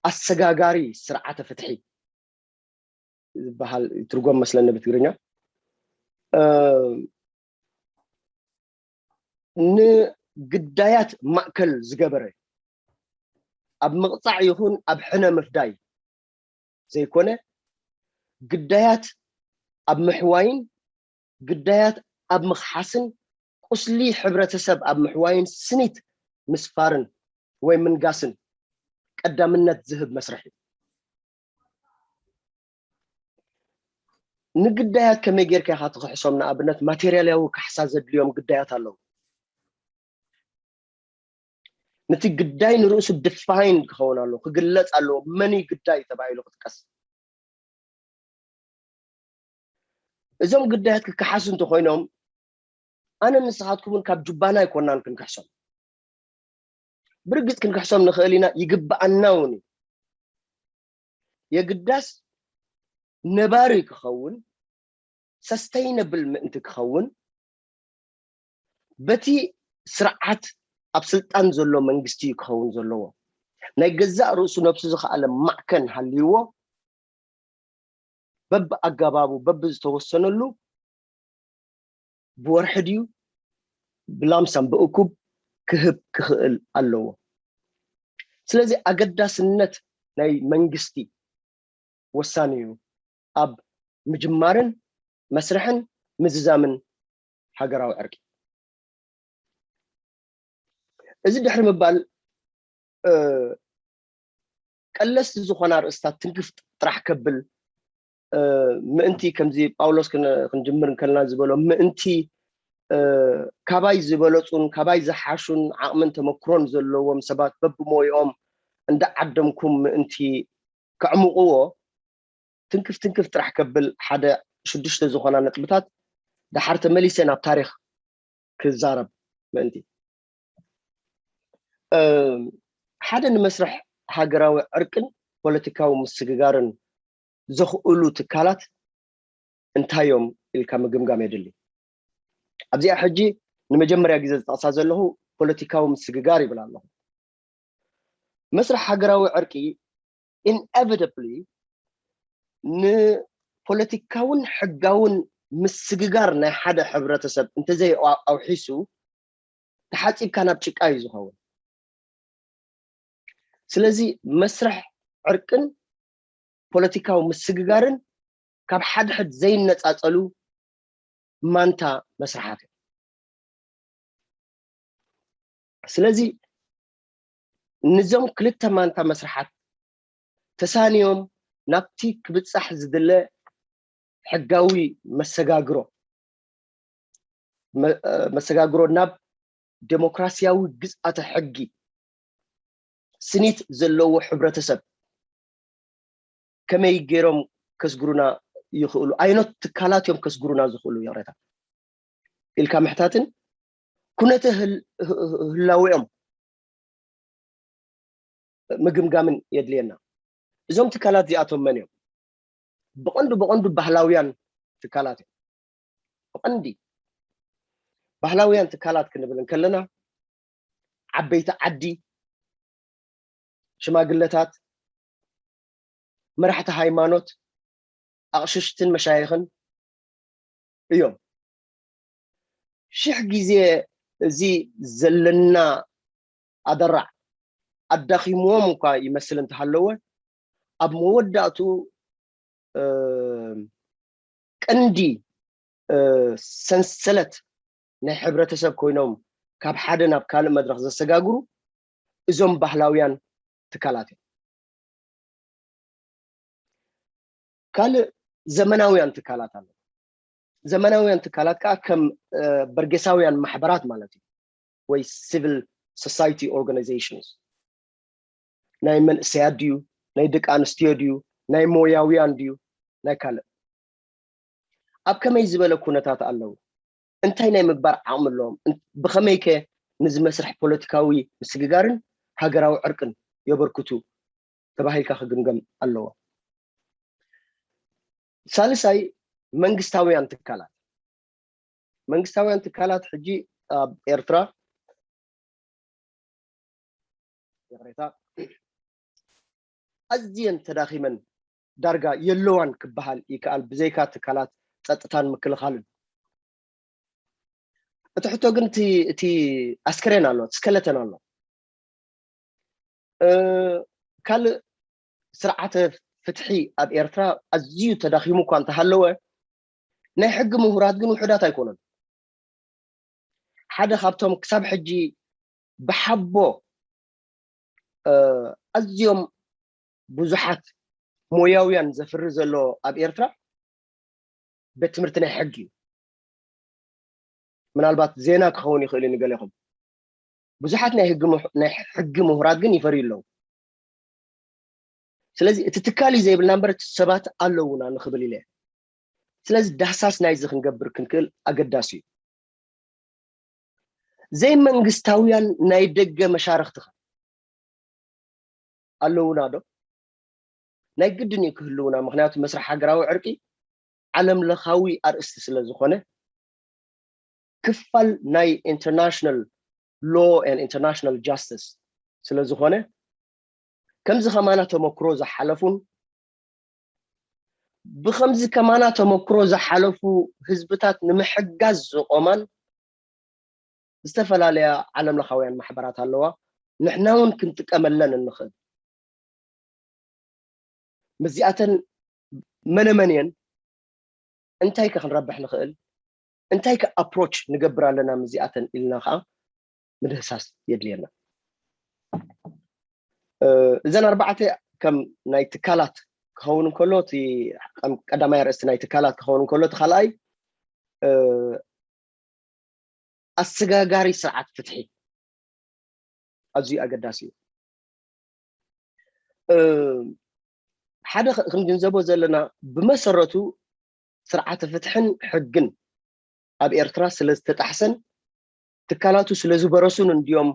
ኣሰጋጋሪ ስርዓተ ፍትሒ ዝበሃል ትርጎም መስለኒ ብትግርኛ ንግዳያት ማእከል ዝገበረ ኣብ ምቕፃዕ ይኹን ኣብ ሕነ ምፍዳይ ዘይኮነ ግዳያት ኣብ ምሕዋይን ግዳያት ኣብ ምኽሓስን ቁስሊ ሕብረተሰብ ኣብ ምሕዋይን ስኒት ምስፋርን ወይ ምንጋስን ቀዳምነት ዝህብ መስርሕ እዩ። ንግዳያት ከመይ ጌርካ ኢኻ ትኽሕሶም? ንኣብነት ማቴርያላዊ ካሕሳ ዘድልዮም ግዳያት ኣለዉ። ነቲ ግዳይ ንርእሱ ዲፋይን ክኸውን ኣለዎ፣ ክግለጽ ኣለዎ። መን እዩ ግዳይ ተባሂሉ ክጥቀስ። እዞም ግዳያት ክከሓሱ እንተኾይኖም ኣነ ንስኻትኩምን ካብ ጁባና ኣይኮናን ክንክሕሶም። ብርግጽ ክንክሕሶም ንኽእል ኢና፣ ይግብኣና እውን እዩ። የግዳስ ነባሪ ክኸውን ሰስተይነብል ምእንቲ ክኸውን በቲ ስርዓት ኣብ ስልጣን ዘሎ መንግስቲ እዩ ክኸውን ዘለዎ። ናይ ገዛእ ርእሱ ነብሱ ዝኸኣለ ማዕከን ሃልይዎ በብኣገባቡ በብዝተወሰነሉ ብወርሒ ድዩ ብላምሳም ብእኩብ ክህብ ክኽእል ኣለዎ። ስለዚ ኣገዳስነት ናይ መንግስቲ ወሳኒ እዩ ኣብ ምጅማርን መስርሕን ምዝዛምን ሃገራዊ ዕርቂ። እዚ ድሕሪ ምባል ቀለስቲ ዝኾና ርእስታት ትንክፍ ጥራሕ ከብል ምእንቲ ከምዚ ጳውሎስ ክንጅምር እንከልና ዝበሎ ምእንቲ ካባይ ዝበለፁን ካባይ ዝሓሹን ዓቕምን ተመክሮን ዘለዎም ሰባት በብሞይኦም እንዳዓደምኩም ምእንቲ ከዕምቕዎ ትንክፍ ትንክፍ ጥራሕ ከብል ሓደ ሽዱሽተ ዝኾና ነጥብታት ደሓር ተመሊሰ ናብ ታሪክ ክዛረብ ምእንቲ ሓደ ንመስርሕ ሃገራዊ ዕርቅን ፖለቲካዊ ምስግጋርን ዘኽእሉ ትካላት እንታዮም ኢልካ ምግምጋም የድሊ። ኣብዚኣ ሕጂ ንመጀመርያ ግዜ ዝጠቕሳ ዘለኹ ፖለቲካዊ ምስግጋር ይብል ኣለኹ። መስርሕ ሃገራዊ ዕርቂ ኢንኤቪታብሊ ንፖለቲካውን ሕጋውን ምስግጋር ናይ ሓደ ሕብረተሰብ እንተዘይ ኣውሒሱ ተሓፂብካ ናብ ጭቃ እዩ ዝኸውን። ስለዚ መስርሕ ዕርቅን ፖለቲካዊ ምስግጋርን ካብ ሓድሕድ ዘይነፃፀሉ ማንታ መስርሓት እዮም። ስለዚ ንዞም ክልተ ማንታ መስርሓት ተሳንዮም ናብቲ ክብፃሕ ዝድለ ሕጋዊ መሰጋግሮ መሰጋግሮ ናብ ዴሞክራሲያዊ ግዝኣተ ሕጊ ስኒት ዘለዎ ሕብረተሰብ ከመይ ገይሮም ከስግሩና ይኽእሉ? ኣይኖት ትካላት እዮም ከስግሩና ዝኽእሉ? ይቕሬታ ኢልካ ምሕታትን ኩነተ ህላዊኦም ምግምጋምን የድልየና። እዞም ትካላት እዚኣቶም መን እዮም? ብቐንዱ ብቐንዱ ባህላውያን ትካላት እዮም። ብቐንዲ ባህላውያን ትካላት ክንብል እንከለና ዓበይቲ ዓዲ፣ ሽማግለታት፣ መራሕቲ ሃይማኖት፣ ኣቕሽሽትን መሻይኽን እዮም። ሽሕ ግዜ እዚ ዘለና ኣደራዕ ኣዳኺምዎም እኳ ይመስል እንተሃለወ ኣብ መወዳእትኡ ቀንዲ ሰንሰለት ናይ ሕብረተሰብ ኮይኖም ካብ ሓደ ናብ ካልእ መድረኽ ዘሰጋግሩ እዞም ባህላውያን ትካላት እዮም። ካልእ ዘመናውያን ትካላት ኣሎ። ዘመናውያን ትካላት ከዓ ከም በርጌሳውያን ማሕበራት ማለት እዩ ወይ civil society organizations ናይ መንእሰያት ድዩ ናይ ደቂ ኣንስትዮ ድዩ ናይ ሞያውያን ድዩ ናይ ካልእ ኣብ ከመይ ዝበለ ኩነታት ኣለዉ እንታይ ናይ ምግባር ዓቕሚ ኣለዎም ብኸመይ ከ ንዚ መስርሕ ፖለቲካዊ ምስግጋርን ሃገራዊ ዕርቅን የበርክቱ ተባሂልካ ክግምገም ኣለዎ። ሳልሳይ መንግስታውያን ትካላት መንግስታውያን ትካላት ሕጂ ኣብ ኤርትራ ይቕሬታ ኣዝየን ተዳኺመን ዳርጋ የለዋን ክበሃል ይከኣል ብዘይካ ትካላት ጸጥታን ምክልኻልን። እቲ ሕቶ ግን እቲ ኣስከሬን ኣሎ፣ እቲ ስከለተን ኣሎ። ካልእ ስርዓተ ፍትሒ ኣብ ኤርትራ ኣዝዩ ተዳኺሙ እኳ እንተሃለወ ናይ ሕጊ ምሁራት ግን ውሑዳት ኣይኮኑን። ሓደ ካብቶም ክሳብ ሕጂ ብሓቦ ኣዝዮም ብዙሓት ሞያውያን ዘፍሪ ዘሎ ኣብ ኤርትራ ቤት ትምህርቲ ናይ ሕጊ እዩ። ምናልባት ዜና ክኸውን ይኽእል እዩ ንገሌኹም። ብዙሓት ናይ ሕጊ ምሁራት ግን ይፈርዩ ኣለዉ። ስለዚ እቲ ትካል እዩ ዘይብልና እምበር እቲ ሰባት ኣለዉና ንኽብል ኢለ። ስለዚ ዳህሳስ ናይዚ ክንገብር ክንክእል ኣገዳሲ እዩ። ዘይመንግስታውያን ናይ ደገ መሻርኽትኸ ኣለዉና ዶ? ናይ ግድን እዩ ክህልውና። ምኽንያቱ መስርሕ ሃገራዊ ዕርቂ ዓለም ለኻዊ ኣርእስቲ ስለ ዝኾነ፣ ክፋል ናይ international law and international justice ስለ ዝኾነ፣ ከምዚ ከማና ተመክሮ ዝሓለፉን ብከምዚ ከማና ተመክሮ ዝሓለፉ ህዝብታት ንምሕጋዝ ዝቆማን ዝተፈላለያ ዓለም ለኻውያን ማሕበራት ኣለዋ። ንሕና እውን ክንጥቀመለን እንኽእል። ምስዚኣተን መነመን እየን? እንታይ ከ ክንረብሕ ንኽእል? እንታይ ከ ኣፕሮች ንገብር ኣለና ምስዚኣተን ኢልና ከዓ ምድህሳስ የድልየና። እዘን ኣርባዕተ ከም ናይ ትካላት ክኸውን እንከሎ፣ እቲ ቀዳማይ ኣርእስቲ ናይ ትካላት ክኸውን እንከሎ፣ እቲ ካልኣይ ኣሰጋጋሪ ስርዓት ፍትሒ ኣዝዩ ኣገዳሲ እዩ። ሓደ ክንግንዘቦ ዘለና፣ ብመሰረቱ ስርዓተ ፍትሕን ሕግን ኣብ ኤርትራ ስለ ዝተጣሕሰን ትካላቱ ስለ ዝበረሱን እንድዮም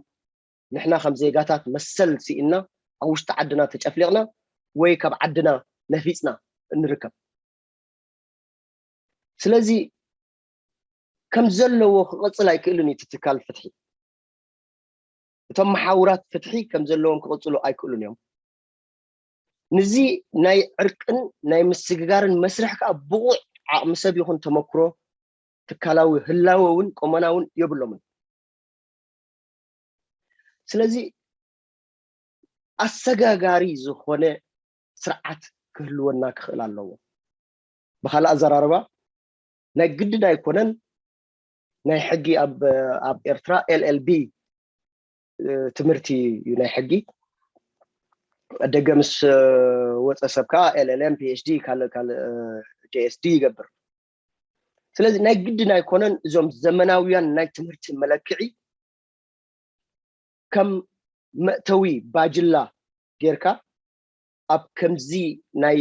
ንሕና ከም ዜጋታት መሰል ስኢና ኣብ ውሽጢ ዓድና ተጨፍሊቕና ወይ ካብ ዓድና ነፊፅና እንርከብ። ስለዚ ከም ዘለዎ ክቕፅል ኣይክእልን እዩ እቲ ትካል ፍትሒ። እቶም መሓውራት ፍትሒ ከም ዘለዎም ክቕፅሉ ኣይክእሉን እዮም። ንዚ ናይ ዕርቅን ናይ ምስግጋርን መስርሕ ከዓ ብቑዕ ዓቕሚ ሰብ ይኹን ተመክሮ ትካላዊ ህላወ እውን ቆመና እውን የብሎምን። ስለዚ ኣሰጋጋሪ ዝኾነ ስርዓት ክህልወና ክኽእል ኣለዎ። ብኻልእ ኣዘራርባ ናይ ግድን ኣይኮነን ናይ ሕጊ ኣብ ኣብ ኤርትራ ኤል ኤል ቢ ትምህርቲ እዩ ናይ ሕጊ። ደገ ምስ ወፀ ሰብ ከዓ ኤል ኤል ኤም፣ ፒ ኤች ዲ፣ ካልእ ካልእ ጂ ኤስ ዲ ይገብር። ስለዚ ናይ ግድን ኣይኮነን እዞም ዘመናውያን ናይ ትምህርቲ መለክዒ ከም መእተዊ ባጅላ ጌርካ ኣብ ከምዚ ናይ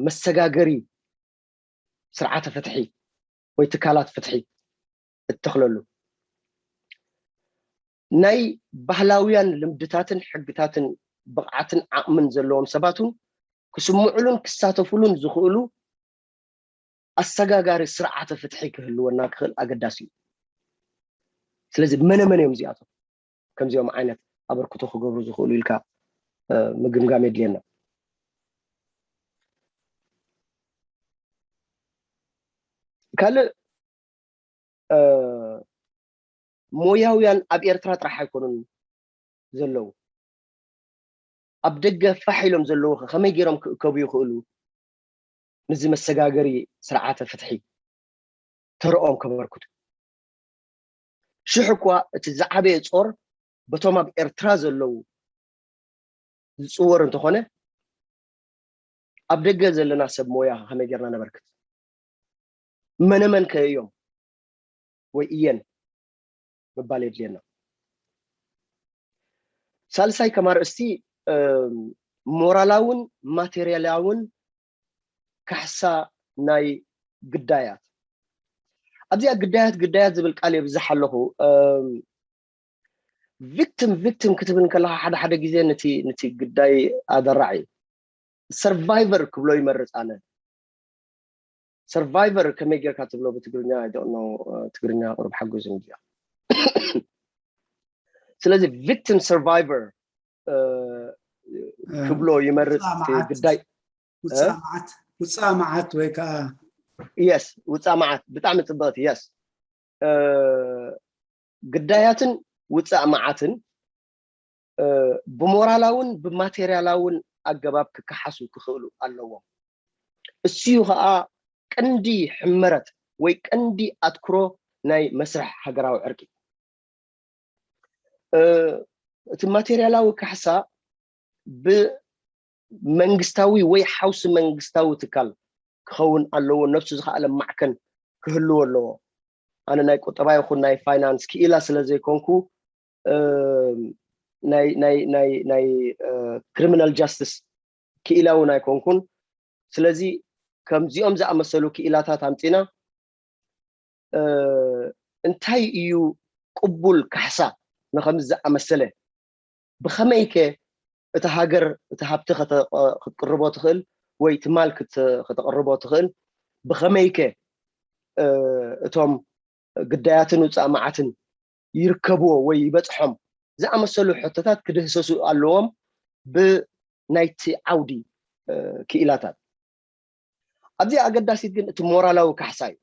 መሰጋገሪ ስርዓተ ፍትሒ ወይ ትካላት ፍትሒ እትተኽለሉ። ናይ ባህላውያን ልምድታትን ሕግታትን ብቕዓትን ዓቕምን ዘለዎም ሰባት እውን ክስምዑሉን ክሳተፉሉን ዝኽእሉ ኣሰጋጋሪ ስርዓተ ፍትሒ ክህልወና ክኽእል ኣገዳሲ እዩ። ስለዚ መነ መን እዮም እዚኣቶም ከምዚኦም ዓይነት ኣበርክቶ ክገብሩ ዝኽእሉ ኢልካ ምግምጋም የድልየና። ካልእ ሞያውያን ኣብ ኤርትራ ጥራሕ ኣይኮኑን ዘለዉ፣ ኣብ ደገ ፋሕ ኢሎም ዘለዉ ከ ከመይ ገይሮም ክእከቡ ይኽእሉ? ንዚ መሰጋገሪ ስርዓተ ፍትሒ ተረኦም ከበርክቱ። ሽሕ እኳ እቲ ዝዓበየ ጾር በቶም ኣብ ኤርትራ ዘለዉ ዝጽወር እንተኾነ፣ ኣብ ደገ ዘለና ሰብ ሞያ ከመይ ጌርና ነበርክት? መነመን ከ እዮም ወይ እየን ምባል የድልየና። ሳልሳይ ከም ኣርእስቲ ሞራላውን ማቴሪያላውን ካሕሳ ናይ ግዳያት። ኣብዚኣ ግዳያት ግዳያት ዝብል ቃል የብዝሕ ኣለኹ። ቪክቲም ቪክቲም ክትብል ከለካ ሓደ ሓደ ግዜ ነቲ ነቲ ግዳይ ኣደራዕ እዩ። ሰርቫይቨር ክብሎ ይመርፅ ኣነ። ሰርቫይቨር ከመይ ጌርካ ትብሎ ብትግርኛ? I don't know። ትግርኛ ቁሩብ ሓግዙ እንድያ። ስለዚ ቪክቲም ሰርቫይቨር ክብሎ ይመርፅ። ግዳይ ውፃእ መዓት፣ ውፃእ መዓት ወይ ከዓ የስ፣ ውፃእ መዓት ብጣዕሚ ፅብቕቲ። የስ፣ ግዳያትን ውፃእ መዓትን ብሞራላውን ብማቴሪያላውን ኣገባብ ክከሓሱ ክኽእሉ ኣለዎም። እሱዩ ከዓ ቀንዲ ሕመረት ወይ ቀንዲ ኣትኩሮ ናይ መስርሕ ሃገራዊ ዕርቂ። እቲ ማቴሪያላዊ ካሕሳ ብመንግስታዊ ወይ ሓውሲ መንግስታዊ ትካል ክኸውን ኣለዎ። ነብሱ ዝኸኣለ ማዕከን ክህልዎ ኣለዎ። ኣነ ናይ ቁጠባ ይኹን ናይ ፋይናንስ ክኢላ ስለ ዘይኮንኩ ናይ ናይ ናይ ናይ ክሪሚናል ጃስቲስ ክኢላ እውን ኣይኮንኩን። ስለዚ ከምዚኦም ዝኣመሰሉ ክኢላታት ኣምፂና እንታይ እዩ ቅቡል ካሕሳ ንኸምዚ ዝኣመሰለ፣ ብኸመይ ከ እቲ ሃገር እቲ ሃብቲ ክትቅርቦ ትኽእል ወይ ትማል ከተቕርቦ ትኽእል ብኸመይከ እቶም ግዳያትን ውፃእ መዓትን ይርከብዎ ወይ ይበፅሖም ዝኣመሰሉ ሕቶታት ክድህሰሱ ኣለዎም ብናይቲ ዓውዲ ክኢላታት። ኣብዚ ኣገዳሲት ግን እቲ ሞራላዊ ካሕሳ እዩ።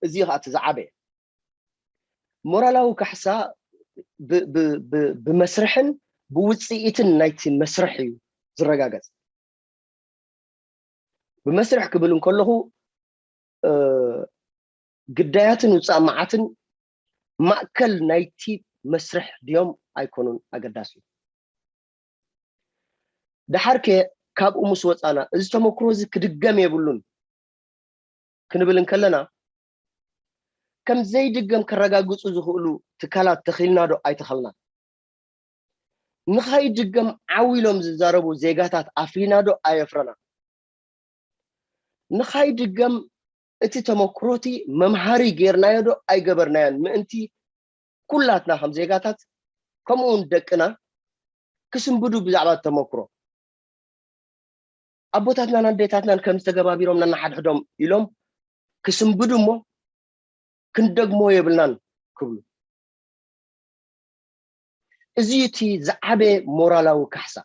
እዚ ከዓ እቲ ዝዓበየ ሞራላዊ ካሕሳ ብመስርሕን ብውፅኢትን ናይቲ መስርሕ እዩ ዝረጋገፅ። ብመስርሕ ክብል እንከለኹ ግዳያትን ውፃእ መዓትን ማእከል ናይቲ መስርሕ ድዮም ኣይኮኑን ኣገዳሲ እዩ። ደሓርከ ካብኡ ምስ ወፃና እዚ ተመክሮ እዚ ክድገም የብሉን ክንብል እንከለና ከም ዘይድገም ከረጋግፁ ዝኽእሉ ትካላት ተኺልና ዶ ኣይተኸልና? ንኸይድገም ዓው ኢሎም ዝዛረቡ ዜጋታት ኣፍሪና ዶ ኣየፍረና? ንኸይድገም እቲ ተመክሮቲ መምሃሪ ጌርናዮ ዶ ኣይገበርናዮን? ምእንቲ ኩላትና ከም ዜጋታት ከምኡውን ደቅና ክስንብዱ ብዛዕባ ተመክሮ ኣቦታትናን ኣዴታትናን ከም ዝተገባቢሮም ነናሓድሕዶም ኢሎም ክስንብዱ እሞ ክንደግሞ የብልናን ክብሉ። እዚ እቲ ዝዓበየ ሞራላዊ ካሕሳ።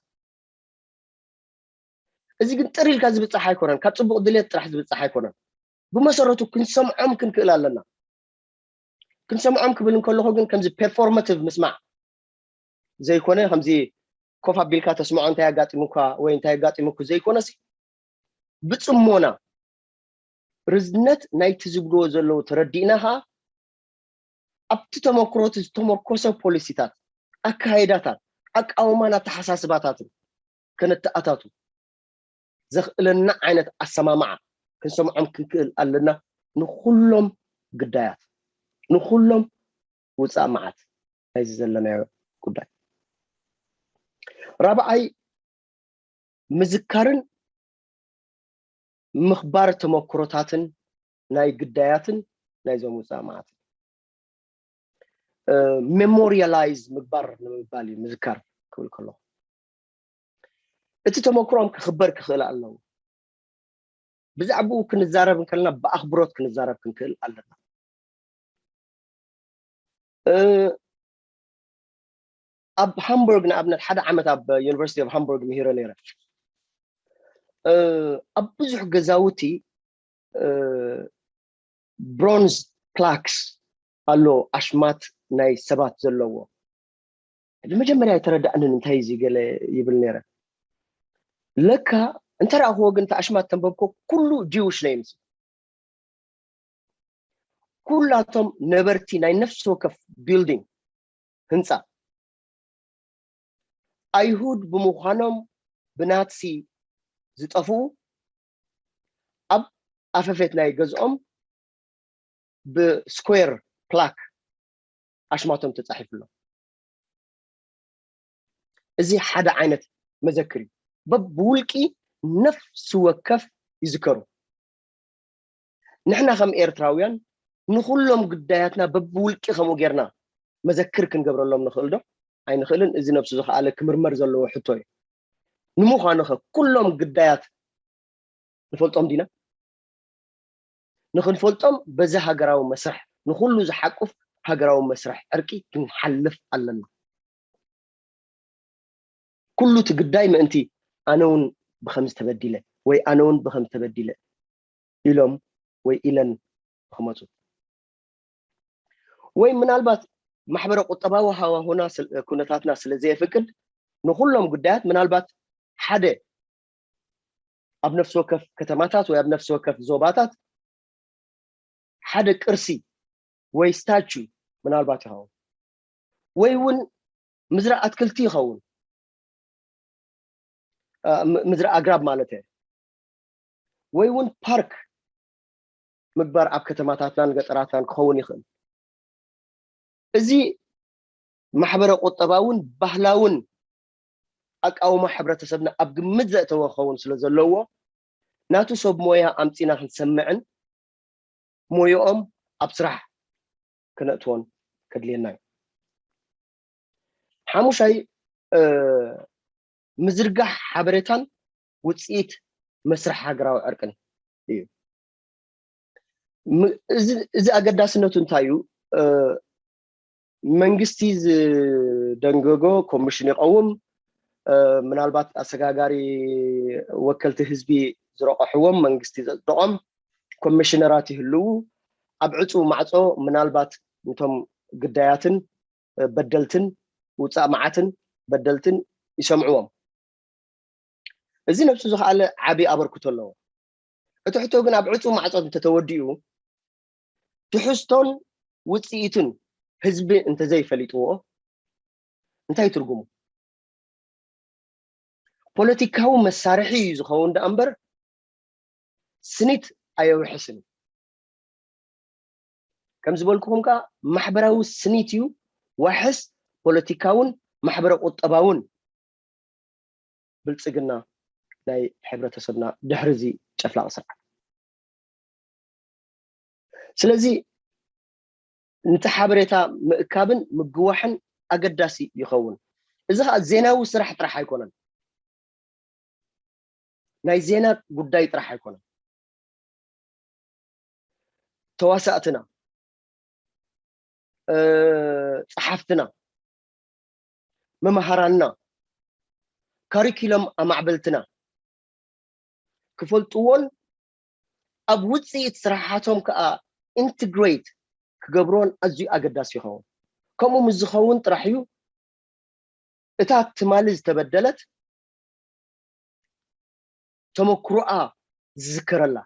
እዚ ግን ጥር ኢልካ ዝብፃሕ ኣይኮነን፣ ካብ ፅቡቕ ድሌት ጥራሕ ዝብፃሕ ኣይኮነን። ብመሰረቱ ክንሰምዖም ክንክእል ኣለና። ክንሰምዖም ክብል እንከለኹ ግን ከምዚ ፐርፎርማቲቭ ምስማዕ ዘይኮነ ከምዚ ኮፍ ኣቢልካ ተስምዖ እንታይ ኣጋጢሙካ ወይ እንታይ ኣጋጢሙኩ ዘይኮነሲ ብፅሞና ርዝነት ናይቲ ዝብልዎ ዘለዉ ተረዲእና ከዓ ኣብቲ ተመክሮቲ ዝተመርኮሰ ፖሊሲታት፣ ኣካይዳታት፣ ኣቃውማን ኣተሓሳስባታትን ከነተኣታቱ ዘኽእለና ዓይነት ኣሰማምዓ ክንሰምዖም ክንክእል ኣለና። ንኩሎም ግዳያት ንኩሎም ውፃእ መዓት ናይዚ ዘለናዮ ጉዳይ። ራብዓይ ምዝካርን ምኽባር ተመክሮታትን ናይ ግዳያትን ናይዞም ውፃእ መዓትን ሜሞሪያላይዝ ምግባር ንምባል እዩ ምዝካር ክብል ከለኹ። እቲ ተመክሮም ክኽበር ክኽእል ኣለዎ። ብዛዕባኡ ክንዛረብ እንከለና ብኣኽብሮት ክንዛረብ ክንክእል ኣለና። ኣብ ሃምቡርግ ንኣብነት ሓደ ዓመት ኣብ ዩኒቨርሲቲ ኦፍ ሃምቡርግ ምሂረ ነይረ። ኣብ ብዙሕ ገዛውቲ ብሮንዝ ፕላክስ ኣሎ፣ ኣሽማት ናይ ሰባት ዘለዎ። ንመጀመርያ ኣይተረዳእንን እንታይ እዚ ገለ ይብል ነይረ። ለካ እንተረኣኽዎ ግን እቲ ኣሽማት ተንበብኮ ኩሉ ጂውሽ ናይ ምስ ኩላቶም ነበርቲ ናይ ነፍሲ ወከፍ ቢልዲንግ ህንፃ ኣይሁድ ብምዃኖም ብናትሲ ዝጠፍኡ ኣብ ኣፈፌት ናይ ገዝኦም ብስኩዌር ፕላክ ኣሽማቶም ተፃሒፉ ኣሎ። እዚ ሓደ ዓይነት መዘክር እዩ። በብውልቂ ነፍሲ ወከፍ ይዝከሩ። ንሕና ከም ኤርትራውያን ንኹሎም ግዳያትና በብውልቂ ከምኡ ጌርና መዘክር ክንገብረሎም ንኽእል ዶ? ኣይንኽእልን። እዚ ነብሱ ዝኸኣለ ክምርመር ዘለዎ ሕቶ እዩ። ንምዃኑ ኸ ኩሎም ግዳያት ንፈልጦም ዲና? ንኽንፈልጦም በዚ ሃገራዊ መስርሕ ንኹሉ ዝሓቁፍ ሃገራዊ መስርሕ ዕርቂ ክንሓልፍ ኣለና። ኩሉ እቲ ግዳይ ምእንቲ ኣነ እውን ብኸምዚ ተበዲለ ወይ ኣነ እውን ብኸምዚ ተበዲለ ኢሎም ወይ ኢለን ክመፁ ወይ ምናልባት ማሕበረ ቁጠባዊ ሃዋሁና ኩነታትና ስለ ዘየፍቅድ ንኩሎም ጉዳያት ምናልባት ሓደ ኣብ ነፍሲ ወከፍ ከተማታት ወይ ኣብ ነፍሲ ወከፍ ዞባታት ሓደ ቅርሲ ወይ ስታቹ ምናልባት ይኸውን ወይ እውን ምዝራእ ኣትክልቲ ይኸውን ምዝራእ ኣግራብ ማለት እየ ወይ እውን ፓርክ ምግባር ኣብ ከተማታትናን ገጠራትናን ክኸውን ይኽእል። እዚ ማሕበረ ቁጠባውን ባህላውን ኣቃውማ ሕብረተሰብና ኣብ ግምት ዘእተወ ክኸውን ስለ ዘለዎ ናቱ ሰብ ሞያ ኣምፂና ክንሰምዕን ሞያኦም ኣብ ስራሕ ከነእትዎን ከድልየና እዩ። ሓሙሻይ ምዝርጋሕ ሓበሬታን ውፅኢት መስርሕ ሃገራዊ ዕርቅን እዩ። እዚ ኣገዳስነቱ እንታይ እዩ? መንግስቲ ዝደንገጎ ኮሚሽን ይቐውም። ምናልባት ኣሰጋጋሪ ወከልቲ ህዝቢ ዝረቐሕዎም መንግስቲ ዘጽደቖም ኮሚሽነራት ይህልዉ። ኣብ ዕፁ ማዕፆ ምናልባት ነቶም ግዳያትን በደልትን ውፃእ መዓትን በደልትን ይሰምዕዎም። እዚ ነብሱ ዝኸኣለ ዓቢ ኣበርክቶ ኣለዎ። እቲ ሕቶ ግን ኣብ ዕፁ ማዕፆ እንተተወዲኡ ትሕዝቶን ውፅኢትን ህዝቢ እንተዘይፈሊጥዎ እንታይ ትርጉሙ? ፖለቲካዊ መሳርሒ እዩ ዝኸውን ደኣ እምበር ስኒት ኣየውሕስን። ከም ዝበልኩኹም ከዓ ማሕበራዊ ስኒት እዩ ዋሕስ ፖለቲካውን ማሕበረ ቁጠባውን ብልፅግና ናይ ሕብረተሰብና ድሕሪ እዚ ጨፍላቕ ስርዓት። ስለዚ ነቲ ሓበሬታ ምእካብን ምግዋሕን ኣገዳሲ ይኸውን። እዚ ከዓ ዜናዊ ስራሕ ጥራሕ ኣይኮነን፣ ናይ ዜና ጉዳይ ጥራሕ ኣይኮነን። ተዋሳእትና፣ ፀሓፍትና፣ መምሃራንና፣ ካሪኩለም ኣማዕበልትና ክፈልጥዎን ኣብ ውፅኢት ስራሓቶም ከዓ ኢንትግሬት ክገብርዎን ኣዝዩ ኣገዳሲ ይኸውን። ከምኡ ምስ ዝኸውን ጥራሕ እዩ እታ ትማሊ ዝተበደለት ተመክሮኣ ዝዝከረላ።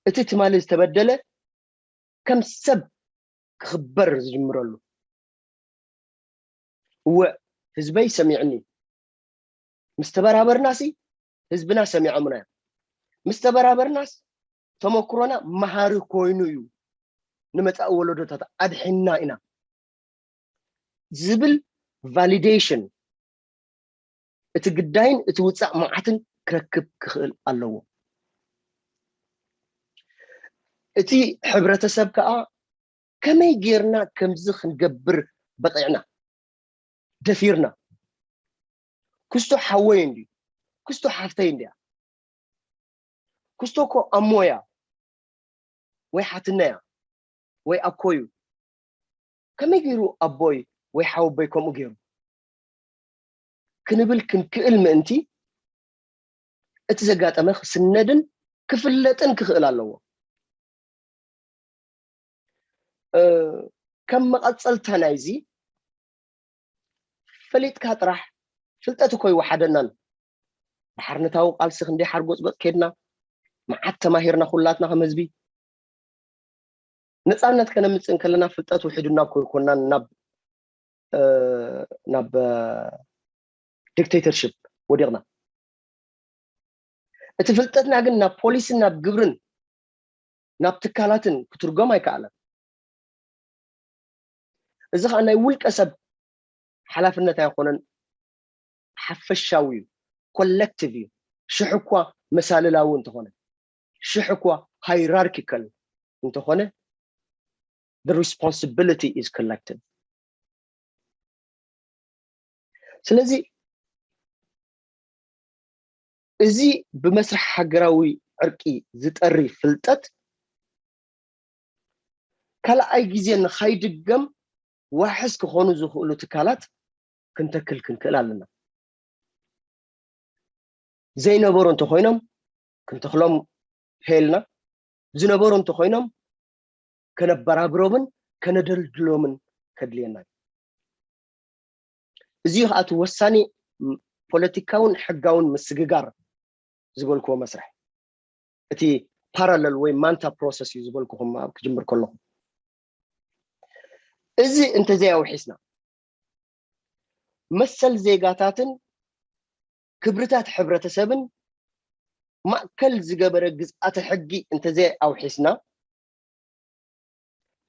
እቲ ትማሊ ዝተበደለ ከም ሰብ ክኽበር ዝጅምረሉ። እወ ህዝበይ ሰሚዕኒ። ምስ ተበራበርናሲ ህዝብና ሰሚዖምና እዮም። ምስ ተበራበርናስ ተመክሮና መሃሪ ኮይኑ እዩ፣ ንመፃኢ ወለዶታት ኣድሒንና ኢና ዝብል ቫሊዴሽን እቲ ግዳይን እቲ ውፃእ መዓትን ክረክብ ክኽእል ኣለዎ። እቲ ሕብረተሰብ ከዓ ከመይ ጌርና ከምዚ ክንገብር በቂዕና ደፊርና? ክስቶ ሓወይ እንድዩ፣ ክስቶ ሓፍተይ እንድያ፣ ክስቶ እኮ ኣሞያ ወይ ሓትነያ ወይ ኣኮዩ፣ ከመይ ገይሩ ኣቦይ ወይ ሓወቦይ ከምኡ ገይሩ ክንብል ክንክእል ምእንቲ እቲ ዘጋጠመ ክስነድን ክፍለጥን ክኽእል ኣለዎ። ከም መቐፀልታ ናይዚ ፈሊጥካ ጥራሕ ፍልጠት እኮ ይወሓደናን። ብሓርነታዊ ቃልሲ ክንደይ ሓርጎፅጎፅ ከድና፣ መዓት ተማሂርና ኩላትና ከም ህዝቢ። ነፃነት ከነምፅእ እንከለና ፍልጠት ውሒዱና እኮ ይኮናን ናብ ናብ ዲክቴተርሽፕ ወዲቕና። እቲ ፍልጠትና ግን ናብ ፖሊስን ናብ ግብርን ናብ ትካላትን ክትርጎም ኣይከኣለን። እዚ ከዓ ናይ ውልቀ ሰብ ሓላፍነት ኣይኮነን፣ ሓፈሻዊ እዩ፣ ኮሌክቲቭ እዩ። ሽሕ እኳ መሳልላዊ እንተኾነ፣ ሽሕ እኳ ሃይራርኪካል እንተኾነ፣ the responsibility is collective። ስለዚ እዚ ብመስርሕ ሃገራዊ ዕርቂ ዝጠሪ ፍልጠት ካልኣይ ግዜ ንኸይድገም ዋሕስ ክኾኑ ዝኽእሉ ትካላት ክንተክል ክንክእል ኣለና። ዘይነበሩ እንተኾይኖም ክንተኽሎም ከልና፣ ዝነበሩ እንተኾይኖም ከነበራብሮምን ከነደልድሎምን ከድልየና እዩ። እዚ እዩ ከዓ እቲ ወሳኒ ፖለቲካውን ሕጋውን ምስግጋር ዝበልክዎ መስርሕ፣ እቲ ፓራለል ወይ ማንታ ፕሮሰስ እዩ ዝበልኩኹም ኣብ ክጅምር ከለኹ። እዚ እንተዘይኣውሒስና መሰል ዜጋታትን ክብርታት ሕብረተሰብን ማእከል ዝገበረ ግዝኣተ ሕጊ እንተዘይኣውሒስና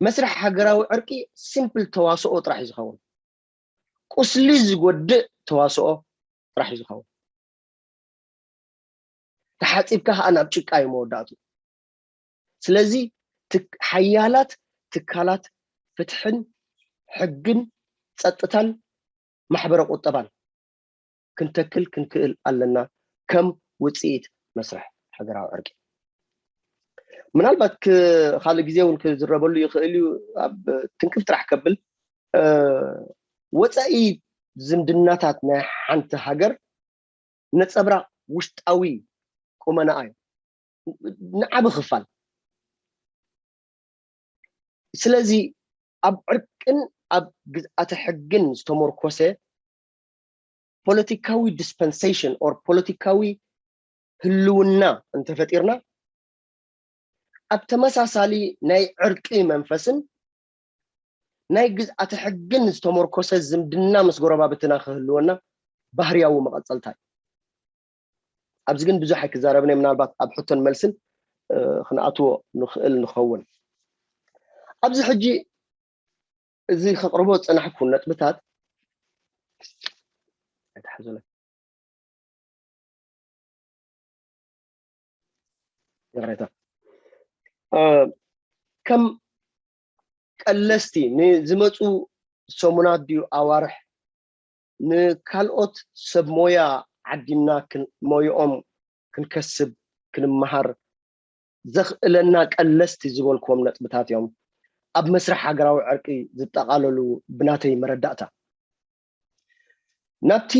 መስርሕ ሃገራዊ ዕርቂ ሲምፕል ተዋስኦ ጥራሕ እዩ ዝኸውን። ቁስሊ ዝጎድእ ተዋስኦ ጥራሕ እዩ ዝኸውን። ተሓፂብካ ከዓ ናብ ጭቃ እዩ መወዳእቱ። ስለዚ ሓያላት ትካላት ፍትሕን ሕግን ፀጥታን ማሕበረ ቁጠባን ክንተክል ክንክእል ኣለና ከም ውፅኢት መስርሕ ሃገራዊ ዕርቂ። ምናልባት ካልእ ግዜ እውን ክዝረበሉ ይኽእል እዩ። ኣብ ትንክፍ ጥራሕ ከብል፣ ወፃኢ ዝምድናታት ናይ ሓንቲ ሃገር ነፀብራቕ ውሽጣዊ ቁመናኣ እዩ፣ ንዓቢ ክፋል። ስለዚ ኣብ ዕርቅን ኣብ ግዝኣተ ሕግን ዝተመርኮሰ ፖለቲካዊ ዲስፐንሴሽን ኦር ፖለቲካዊ ህልውና እንተፈጢርና፣ ኣብ ተመሳሳሊ ናይ ዕርቂ መንፈስን ናይ ግዝኣተ ሕግን ዝተመርኮሰ ዝምድና ምስ ጎረባብትና ክህልወና ባህርያዊ መቐፀልታ እዩ። ኣብዚ ግን ብዙሕ ኣይክዛረብን እየ፣ ምናልባት ኣብ ሕቶን መልስን ክንኣትዎ ንኽእል ንኸውን። ኣብዚ ሕጂ እዚ ከቕርቦ ዝፀናሕኩ ነጥብታት ኣይትሓዙለይ። ይቕሬታ። ከም ቀለስቲ ንዝመፁ ሰሙናት ድዩ ኣዋርሕ ንካልኦት ሰብ ሞያ ዓዲምና ሞይኦም ክንከስብ ክንመሃር ዘኽእለና ቀለስቲ ዝበልክዎም ነጥብታት እዮም ኣብ መስርሕ ሃገራዊ ዕርቂ ዝጠቓለሉ። ብናተይ መረዳእታ ናብቲ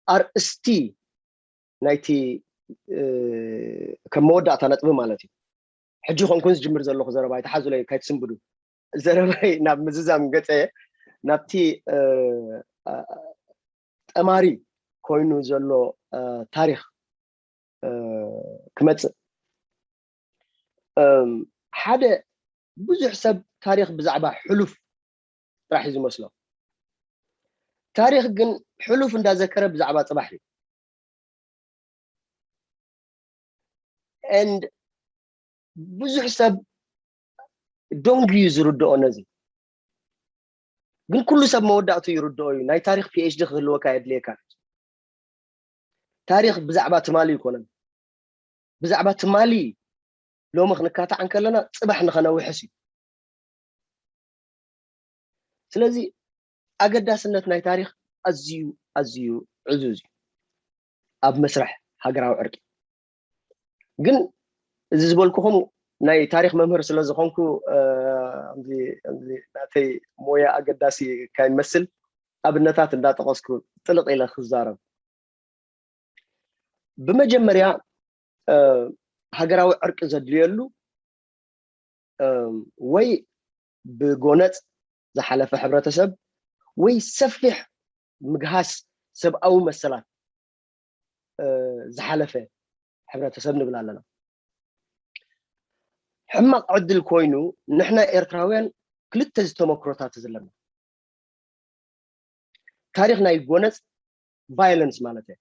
ኣርእስቲ ናይቲ ከም መወዳእታ ነጥቢ ማለት እዩ። ሕጂ ኮንኩን ዝጅምር ዘለኹ ዘረባይ ተሓዙለይ ካይትስንብዱ ዘረባይ ናብ ምዝዛም ገፀ ናብቲ ጠማሪ ኮይኑ ዘሎ ታሪኽ ክመፅእ ሓደ ብዙሕ ሰብ ታሪኽ ብዛዕባ ሕሉፍ ጥራሕ እዩ ዝመስሎ። ታሪኽ ግን ሕሉፍ እንዳዘከረ ብዛዕባ ፅባሕ እዩ። And ብዙሕ ሰብ ደንጉ እዩ ዝርድኦ ነዚ። ግን ኩሉ ሰብ መወዳእቱ ይርድኦ እዩ። ናይ ታሪኽ ፒኤችዲ ክህልወካ የድልየካ። ታሪኽ ብዛዕባ ትማሊ ይኮነን። ብዛዕባ ትማሊ ሎሚ ክንካታዕ እንከለና ፅባሕ ንኸነውሕስ እዩ። ስለዚ ኣገዳስነት ናይ ታሪኽ ኣዝዩ ኣዝዩ ዕዙዝ እዩ ኣብ መስርሕ ሃገራዊ ዕርቂ። ግን እዚ ዝበልኩኹም ናይ ታሪኽ መምህር ስለ ዝኾንኩ ናተይ ሞያ ኣገዳሲ ካይመስል ኣብነታት እንዳጠቐስኩ ጥልቕ ኢለ ክዛረብ። ብመጀመርያ ሃገራዊ ዕርቂ ዘድልየሉ ወይ ብጎነፅ ዝሓለፈ ሕብረተሰብ ወይ ሰፊሕ ምግሃስ ሰብኣዊ መሰላት ዝሓለፈ ሕብረተሰብ ንብል ኣለና። ሕማቕ ዕድል ኮይኑ ንሕና ኤርትራውያን ክልተ ዝተመክሮታት ዘለና ታሪኽ ናይ ጎነፅ ቫዮለንስ ማለት እየ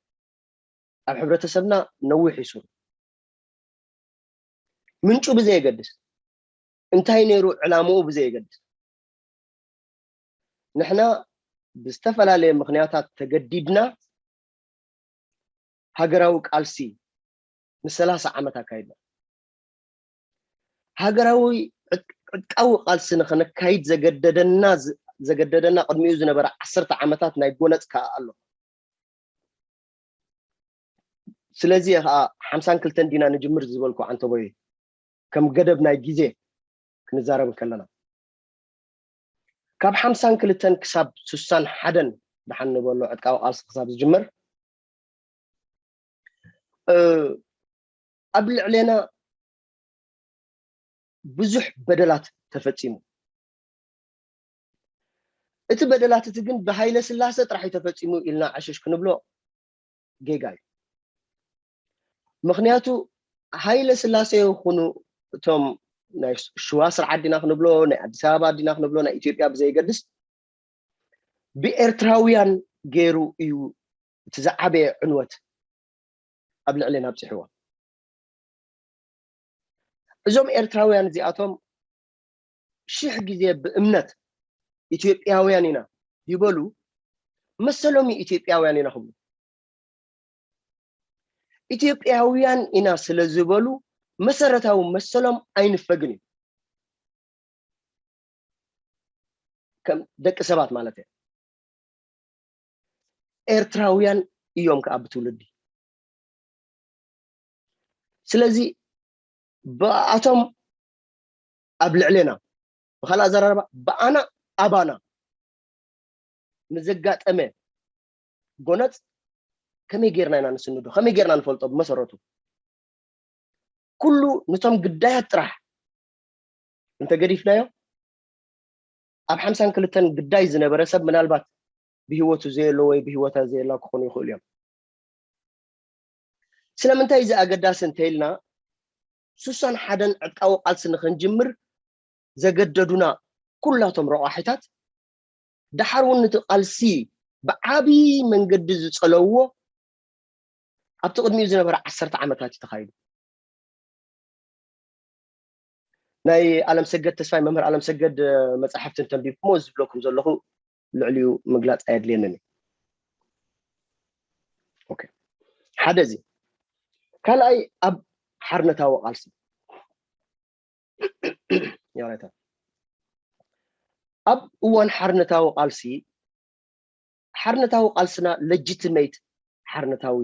ኣብ ሕብረተሰብና ነዊሕ ይሱሩ ምንጩ ብዘየገድስ እንታይ ነይሩ ዕላምኡ ብዘየገድስ ንሕና ብዝተፈላለየ ምክንያታት ተገዲድና ሃገራዊ ቃልሲ ንሰላሳ ዓመት ኣካይድና ሃገራዊ ዕጥቃዊ ቃልሲ ንኸነካይድ ዘገደደና ዘገደደና ቅድሚኡ ዝነበረ ዓሰርተ ዓመታት ናይ ጎነፅ ከዓ ኣሎ። ስለዚ ከዓ ሓምሳን ክልተን ዲና ንጅምር ዝበልኩ ዓንተቦይ ከም ገደብ ናይ ግዜ ክንዛረብ ከለና ካብ ሓምሳን ክልተን ክሳብ ስሳን ሓደን ደሓን ንበሎ ዕጥቃዊ ቃልሲ ክሳብ ዝጅመር ኣብ ልዕሌና ብዙሕ በደላት ተፈፂሙ። እቲ በደላት እቲ ግን ብሃይለ ስላሰ ጥራሕ ተፈፂሙ ኢልና ዕሽሽ ክንብሎ ጌጋ እዩ። ምክንያቱ ሃይለ ስላሰ ይኹኑ እቶም ናይ ሽዋ ስርዓት ዲና ክንብሎ ናይ ኣዲስ ኣበባ ዲና ክንብሎ ናይ ኢትዮጵያ ብዘይገድስ ብኤርትራውያን ገይሩ እዩ እቲ ዝዓበየ ዕንወት ኣብ ልዕሌና ኣብፂሕዎ። እዞም ኤርትራውያን እዚኣቶም ሽሕ ግዜ ብእምነት ኢትዮጵያውያን ኢና ይበሉ መሰሎም ኢትዮጵያውያን ኢና ክብሉ ኢትዮጵያውያን ኢና ስለ ዝበሉ መሰረታዊ መሰሎም ኣይንፈግን እዩ። ከም ደቂ ሰባት ማለት እየ። ኤርትራውያን እዮም ከዓ ብትውልዲ። ስለዚ ብኣቶም ኣብ ልዕሌና፣ ብኻልእ ኣዘራርባ ብኣና ኣባና ንዘጋጠመ ጎነጽ ከመይ ጌርና ኢና ንስንዶ? ከመይ ጌርና ንፈልጦ? ብመሰረቱ ኩሉ ነቶም ግዳያት ጥራሕ እንተገዲፍናዮ፣ ኣብ ሓምሳን ክልተን ግዳይ ዝነበረ ሰብ ምናልባት ብህይወቱ ዘየሎ ወይ ብህይወታ ዘየላ ክኾኑ ይኽእሉ እዮም። ስለምንታይ እዚ ኣገዳሲ እንተኢልና፣ ሱሳን ሓደን ዕጥቃዊ ቃልሲ ንኽንጅምር ዘገደዱና ኩላቶም ረቋሒታት፣ ደሓር እውን ነቲ ቃልሲ ብዓቢ መንገዲ ዝጸለውዎ ኣብቲ ቅድሚኡ ዝነበረ ዓሰርተ ዓመታት እዩ ተኻይዱ። ናይ ኣለም ሰገድ ተስፋይ፣ መምህር ኣለም ሰገድ መጻሕፍቲ እንተንቢብኩሞ ዝብለኩም ዘለኹ ልዕሊኡ ምግላጽ ኣየድልየንን እዩ። ኦኬ፣ ሓደ እዚ። ካልኣይ ኣብ ሓርነታዊ ቃልሲ፣ ይቕሬታ፣ ኣብ እዋን ሓርነታዊ ቃልሲ፣ ሓርነታዊ ቃልስና ለጅትመይት ሓርነታዊ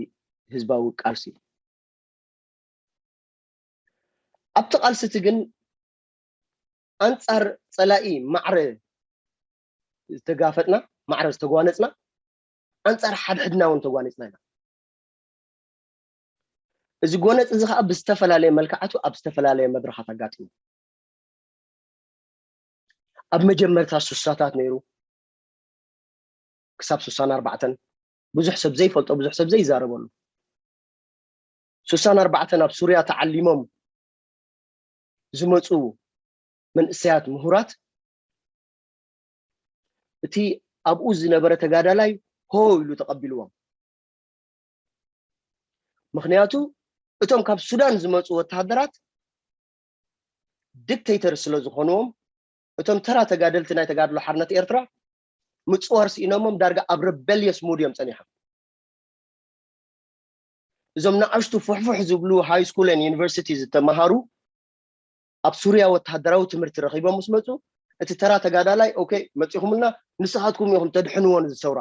ህዝባዊ ቃልሲ እዩ። ኣብቲ ቃልሲ እቲ ግን ኣንጻር ጸላኢ ማዕረ ዝተጋፈጥና፣ ማዕረ ዝተጓነጽና፣ ኣንጻር ሓድሕድና እውን ተጓኒጽና ኢና። እዚ ጎነጽ እዚ ኸኣ ብዝተፈላለየ መልክዓቱ ኣብ ዝተፈላለየ መድረኻት ኣጋጢሙ። ኣብ መጀመርታ ሱሳታት ነይሩ፣ ክሳብ ሱሳን ኣርባዕተን ብዙሕ ሰብ ዘይፈልጦ፣ ብዙሕ ሰብ ዘይዛረበሉ። ሱሳን ኣርባዕተን ኣብ ሱርያ ተዓሊሞም ዝመጹ መንእሰያት ምሁራት፣ እቲ ኣብኡ ዝነበረ ተጋዳላይ ሆ ኢሉ ተቐቢልዎም። ምኽንያቱ እቶም ካብ ሱዳን ዝመጹ ወተሃደራት ዲክቴተር ስለ ዝኾንዎም፣ እቶም ተራ ተጋደልቲ ናይ ተጋድሎ ሓርነት ኤርትራ ምጽዋር ስኢኖሞም ዳርጋ ኣብ rebellious mood እዮም ጸኒሖም። እዞም ንኣሽቱ ፍሕፍሕ ዝብሉ ሃይ ስኩልን ዩኒቨርሲቲ ዝተመሃሩ ኣብ ሱርያ ወተሃደራዊ ትምህርቲ ረኺቦም ምስ መጹ፣ እቲ ተራ ተጋዳላይ፣ ኦኬ፣ መጺኹምልና፣ ንስኻትኩም ኢኹም ተድሕንዎ ነዚ ሰውራ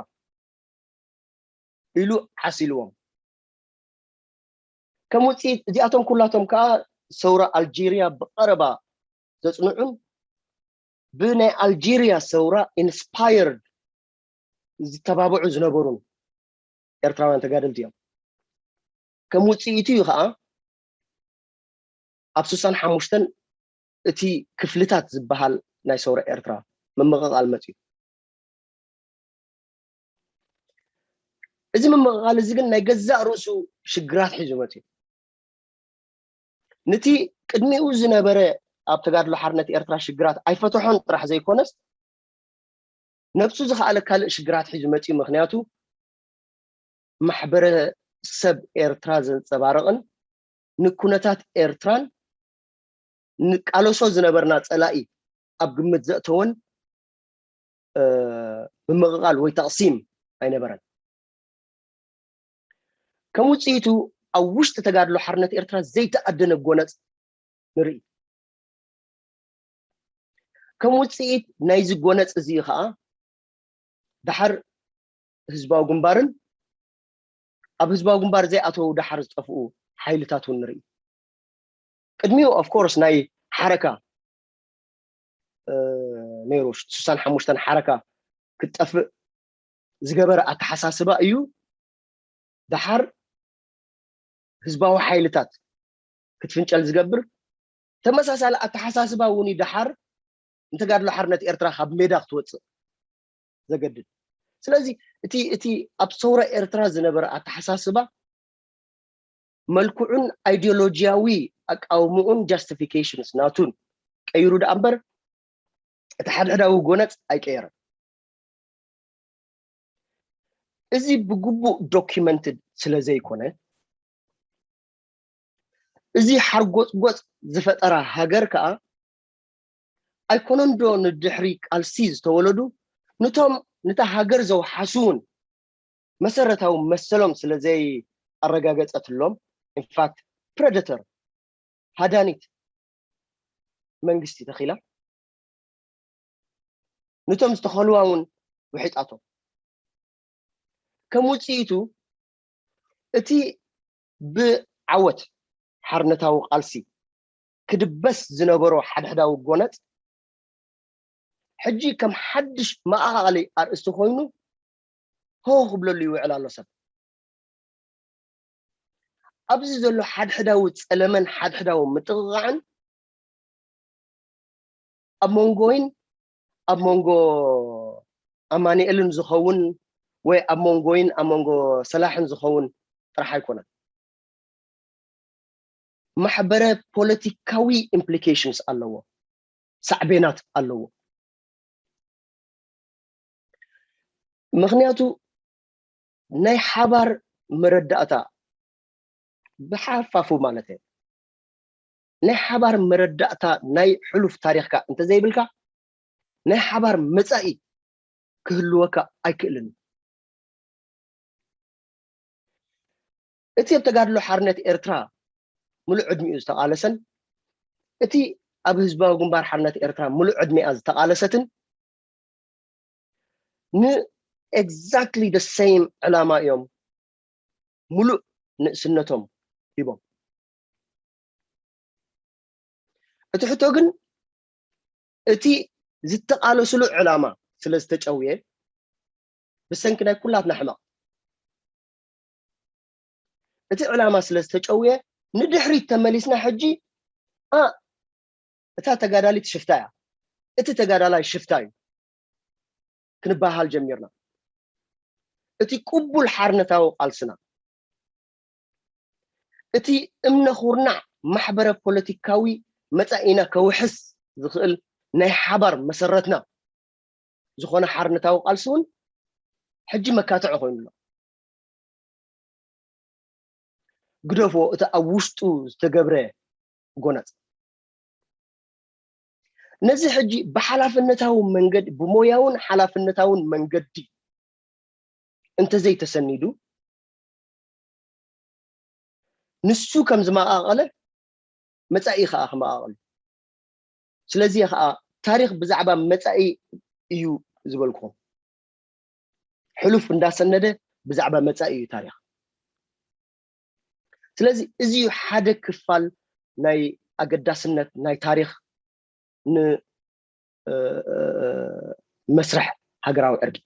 ኢሉ ዓሲልዎም። ከም ውጽኢት እዚኣቶም ኩላቶም ከኣ ሰውራ ኣልጄርያ ብቐረባ ዘጽንዑን ብናይ ኣልጄርያ ሰውራ ኢንስፓየርድ ዝተባብዑ ዝነበሩን ኤርትራውያን ተጋደልቲ እዮም። ከም ውጽኢቱ እዩ ከኣ ኣብ ስሳን ሓሙሽተን እቲ ክፍልታት ዝበሃል ናይ ሰውራ ኤርትራ ምምቕቓል መጽዩ። እዚ ምምቕቓል እዚ ግን ናይ ገዛእ ርእሱ ሽግራት ሒዙ መጽዩ። ነቲ ቅድሚኡ ዝነበረ ኣብ ተጋድሎ ሓርነት ኤርትራ ሽግራት ኣይፈትሖን ጥራሕ ዘይኮነስ፣ ነብሱ ዝኸኣለ ካልእ ሽግራት ሒዙ መጽዩ። ምኽንያቱ ማሕበረሰብ ኤርትራ ዘንጸባርቕን ንኩነታት ኤርትራን ንቃለሶ ዝነበርና ጸላኢ ኣብ ግምት ዘእተወን፣ እ፣ ምምቕቓል ወይ ተቕሲም ኣይነበረን። ከም ውጽኢቱ ኣብ ውሽጢ ተጋድሎ ሓርነት ኤርትራ ዘይተኣደነ ጎነጽ ንርኢ። ከም ውጽኢት ናይዚ ጎነጽ እዚ ከኣ ደሓር ህዝባዊ ግንባርን ኣብ ህዝባዊ ግንባር ዘይኣተዉ ደሓር ዝጠፍኡ ሓይልታት እውን ንርኢ። ቅድሚኡ ኦፍ ኮርስ ናይ ሓረካ፣ እ፣ ነይሩ፣ ስሳን ሓሙሽተን ሓረካ ክትጠፍእ ዝገበረ ኣተሓሳስባ እዩ። ደሓር ህዝባዊ ሓይልታት ክትፍንጨል ዝገብር ተመሳሳሊ ኣተሓሳስባ እውን እዩ ደሓር ንተጋድሎ ሓርነት ኤርትራ ካብ ሜዳ ክትወፅእ ዘገድድ። ስለዚ እቲ፣ እቲ ኣብ ሰውራ ኤርትራ ዝነበረ ኣተሓሳስባ መልክዑን ኣይዲዮሎጂያዊ ኣቃውምኡን ጃስቲፊኬሽንስ ናቱን ቀይሩ ደኣ እምበር እቲ ሓድሕዳዊ ጎነጽ ኣይቀየረን። እዚ ብግቡእ ዶኪመንትድ ስለ ዘይኮነ፣ እዚ ሓርጎጽጎጽ ዝፈጠራ ሃገር ከኣ ኣይኮነን ዶ ንድሕሪ ቃልሲ ዝተወለዱ፣ ነቶም ነታ ሃገር ዘውሓሱ እውን መሰረታዊ መሰሎም ስለ ዘይኣረጋገጸትሎም፣ ኢንፋክት ፕረደተር፣ ሃዳኒት መንግስቲ ተኺላ፣ ነቶም ዝተኸልዋ እውን ውሒጣቶም። ከም ውጽኢቱ እቲ ብዓወት ሓርነታዊ ቃልሲ ክድበስ ዝነበሮ ሓድሕዳዊ ጎነጽ ሕጂ ከም ሓድሽ መኣቓቕሊ ኣርእስቲ ኮይኑ ሆ ክብለሉ ይውዕል ኣሎ ሰብ። ኣብዚ ዘሎ ሓድሕዳዊ ጸለመን ሓድሕዳዊ ምጥቕቓዕን ኣብ መንጎይን ኣብ መንጎ ኣማኑኤልን ዝኸውን ወይ ኣብ መንጎይን ኣብ መንጎ ሰላሕን ዝኸውን ጥራሕ ኣይኮነን። ማሕበረ ፖለቲካዊ ኢምፕሊኬሽንስ ኣለዎ፣ ሳዕቤናት ኣለዎ። ምኽንያቱ ናይ ሓባር መረዳእታ ብሓፋፉ ማለት እየ ናይ ሓባር መረዳእታ ናይ ሕሉፍ ታሪኽካ እንተዘይብልካ ናይ ሓባር መጻኢ ክህልወካ ኣይክእልን። እቲ ኣብ ተጋድሎ ሓርነት ኤርትራ ምሉእ ዕድሚኡ ዝተቓለሰን እቲ ኣብ ህዝባዊ ግንባር ሓርነት ኤርትራ ምሉእ ዕድሚኣ ዝተቓለሰትን ን exactly the same ዕላማ እዮም ሙሉእ ንእስነቶም ሂቦም። እቲ ሕቶ ግን እቲ ዝተቓለስሉ ዕላማ ስለ ዝተጨውየ ብሰንኪ ናይ ኩላትና ሕመቕ እቲ ዕላማ ስለ ዝተጨውየ ንድሕሪት ተመሊስና ሕጂ ኣ እታ ተጋዳሊት ሽፍታ እያ፣ እቲ ተጋዳላይ ሽፍታ እዩ ክንበሃል ጀሚርና። እቲ ቅቡል ሓርነታዊ ቃልስና፣ እቲ እምነ ኩርናዕ ማሕበረ ፖለቲካዊ መጻኢና ከውሕስ ዝኽእል ናይ ሓባር መሰረትና ዝኾነ ሓርነታዊ ቃልሲ እውን ሕጂ መካትዒ ኮይኑ ኣሎ። ግደፎ እቲ ኣብ ውሽጡ ዝተገብረ ጎነጽ ነዚ ሕጂ ብሓላፍነታዊ መንገዲ ብሞያውን ሓላፍነታውን መንገዲ እንተዘይተሰኒዱ ንሱ ከም ዝመቓቐለ መጻኢ ከዓ ክመቓቐል ስለዚ ከዓ ታሪኽ ብዛዕባ መጻኢ እዩ ዝበልኩኹም ሕሉፍ እንዳሰነደ ብዛዕባ መጻኢ እዩ ታሪኽ ስለዚ እዚ ሓደ ክፋል ናይ ኣገዳስነት ናይ ታሪኽ ንመስርሕ ሃገራዊ ዕርቂ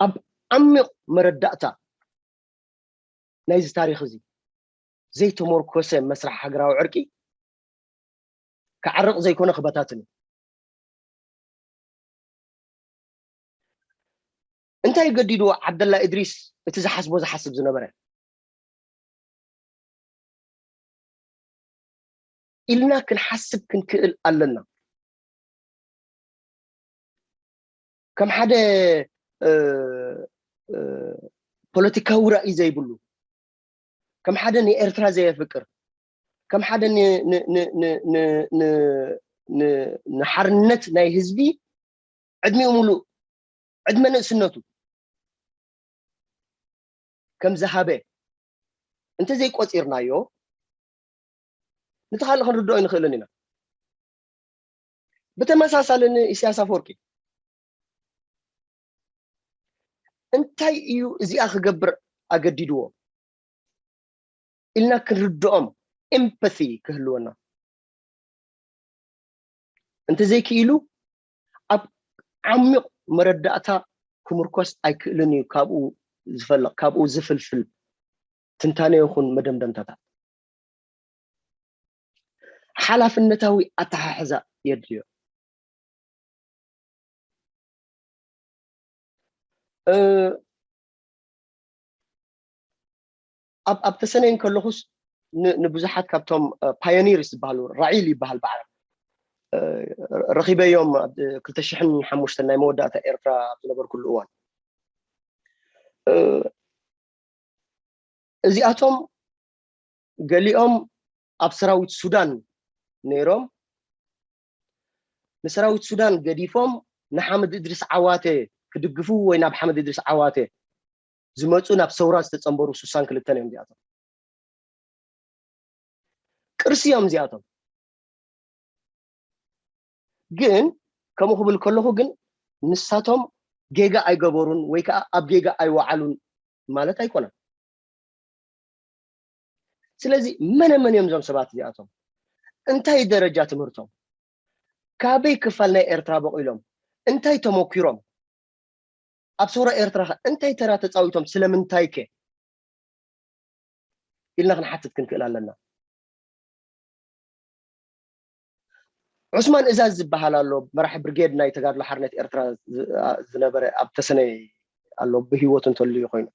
ኣብ ዓሚቕ መረዳእታ ናይዚ ታሪኽ እዚ ዘይተመርኮሰ መስርሕ ሃገራዊ ዕርቂ ክዓርቕ ዘይኮነ ክበታትን እዩ እንታይ ገዲድዎ ዓብደላ እድሪስ እቲ ዝሓስቦ ዝሓስብ ዝነበረ ኢልና ክንሓስብ ክንክእል ኣለና ከም ሓደ ፖለቲካዊ ራእይ ዘይብሉ ከም ሓደ ንኤርትራ ዘየፍቅር ከም ሓደ ንሓርነት ናይ ህዝቢ ዕድሚኡ ሙሉእ ዕድመ ንእስነቱ ከም ዝሃበ እንተዘይቆፂርናዮ ነቲ ካልእ ክንርድኦ ኣይንኽእልን ኢና። ብተመሳሳሊ ንኢሳያስ ኣፈወርቂ እንታይ እዩ እዚኣ ክገብር ኣገዲድዎ ኢልና ክንርድኦም empathy ክህልወና እንተዘይክኢሉ ኣብ ዓሚቕ መረዳእታ ክምርኮስ ኣይክእልን እዩ ካብኡ ዝፈልቕ ካብኡ ዝፍልፍል ትንታነ ይኹን መደምደምታታት ሓላፍነታዊ ኣተሓሕዛ የድልዮ ኣብ ተሰነይ እንከለኹስ ንብዙሓት ካብቶም pioneers ዝበሃሉ ራዒል ይበሃል በዓል ረኺበዮም ኣብ ክልተ ሽሕን ሓሙሽተን ናይ መወዳእታ ኤርትራ ኣብ ዝነበርኩሉ እዋን እዚኣቶም ገሊኦም ኣብ ሰራዊት ሱዳን ነይሮም ንሰራዊት ሱዳን ገዲፎም ንሓመድ እድሪስ ዓዋተ ክድግፉ ወይ ናብ ሓመድ እድሪስ ዓዋተ ዝመፁ ናብ ሰውራ ዝተፀንበሩ ስሳን ክልተን እዮም እዚኣቶም ቅርሲ እዮም እዚኣቶም ግን ከምኡ ክብል ከለኹ ግን ንሳቶም ጌጋ ኣይገበሩን ወይ ከዓ ኣብ ጌጋ ኣይወዓሉን ማለት ኣይኮነን ስለዚ መነ መን እዮም እዞም ሰባት እዚኣቶም እንታይ ደረጃ ትምህርቶም፣ ካበይ ክፋል ናይ ኤርትራ በቒሎም፣ እንታይ ተመኪሮም፣ ኣብ ሰውራ ኤርትራ ከ እንታይ ተራ ተጻዊቶም፣ ስለምንታይ ከ ኢልና ክንሓትት ክንክእል ኣለና። ዑስማን እዛዝ ዝበሃል ኣሎ፣ መራሒ ብርጌድ ናይ ተጋድሎ ሓርነት ኤርትራ ዝ- ዝነበረ ኣብ ተሰነይ ኣሎ፣ ብህይወቱ እንተልዩ ኮይኑ።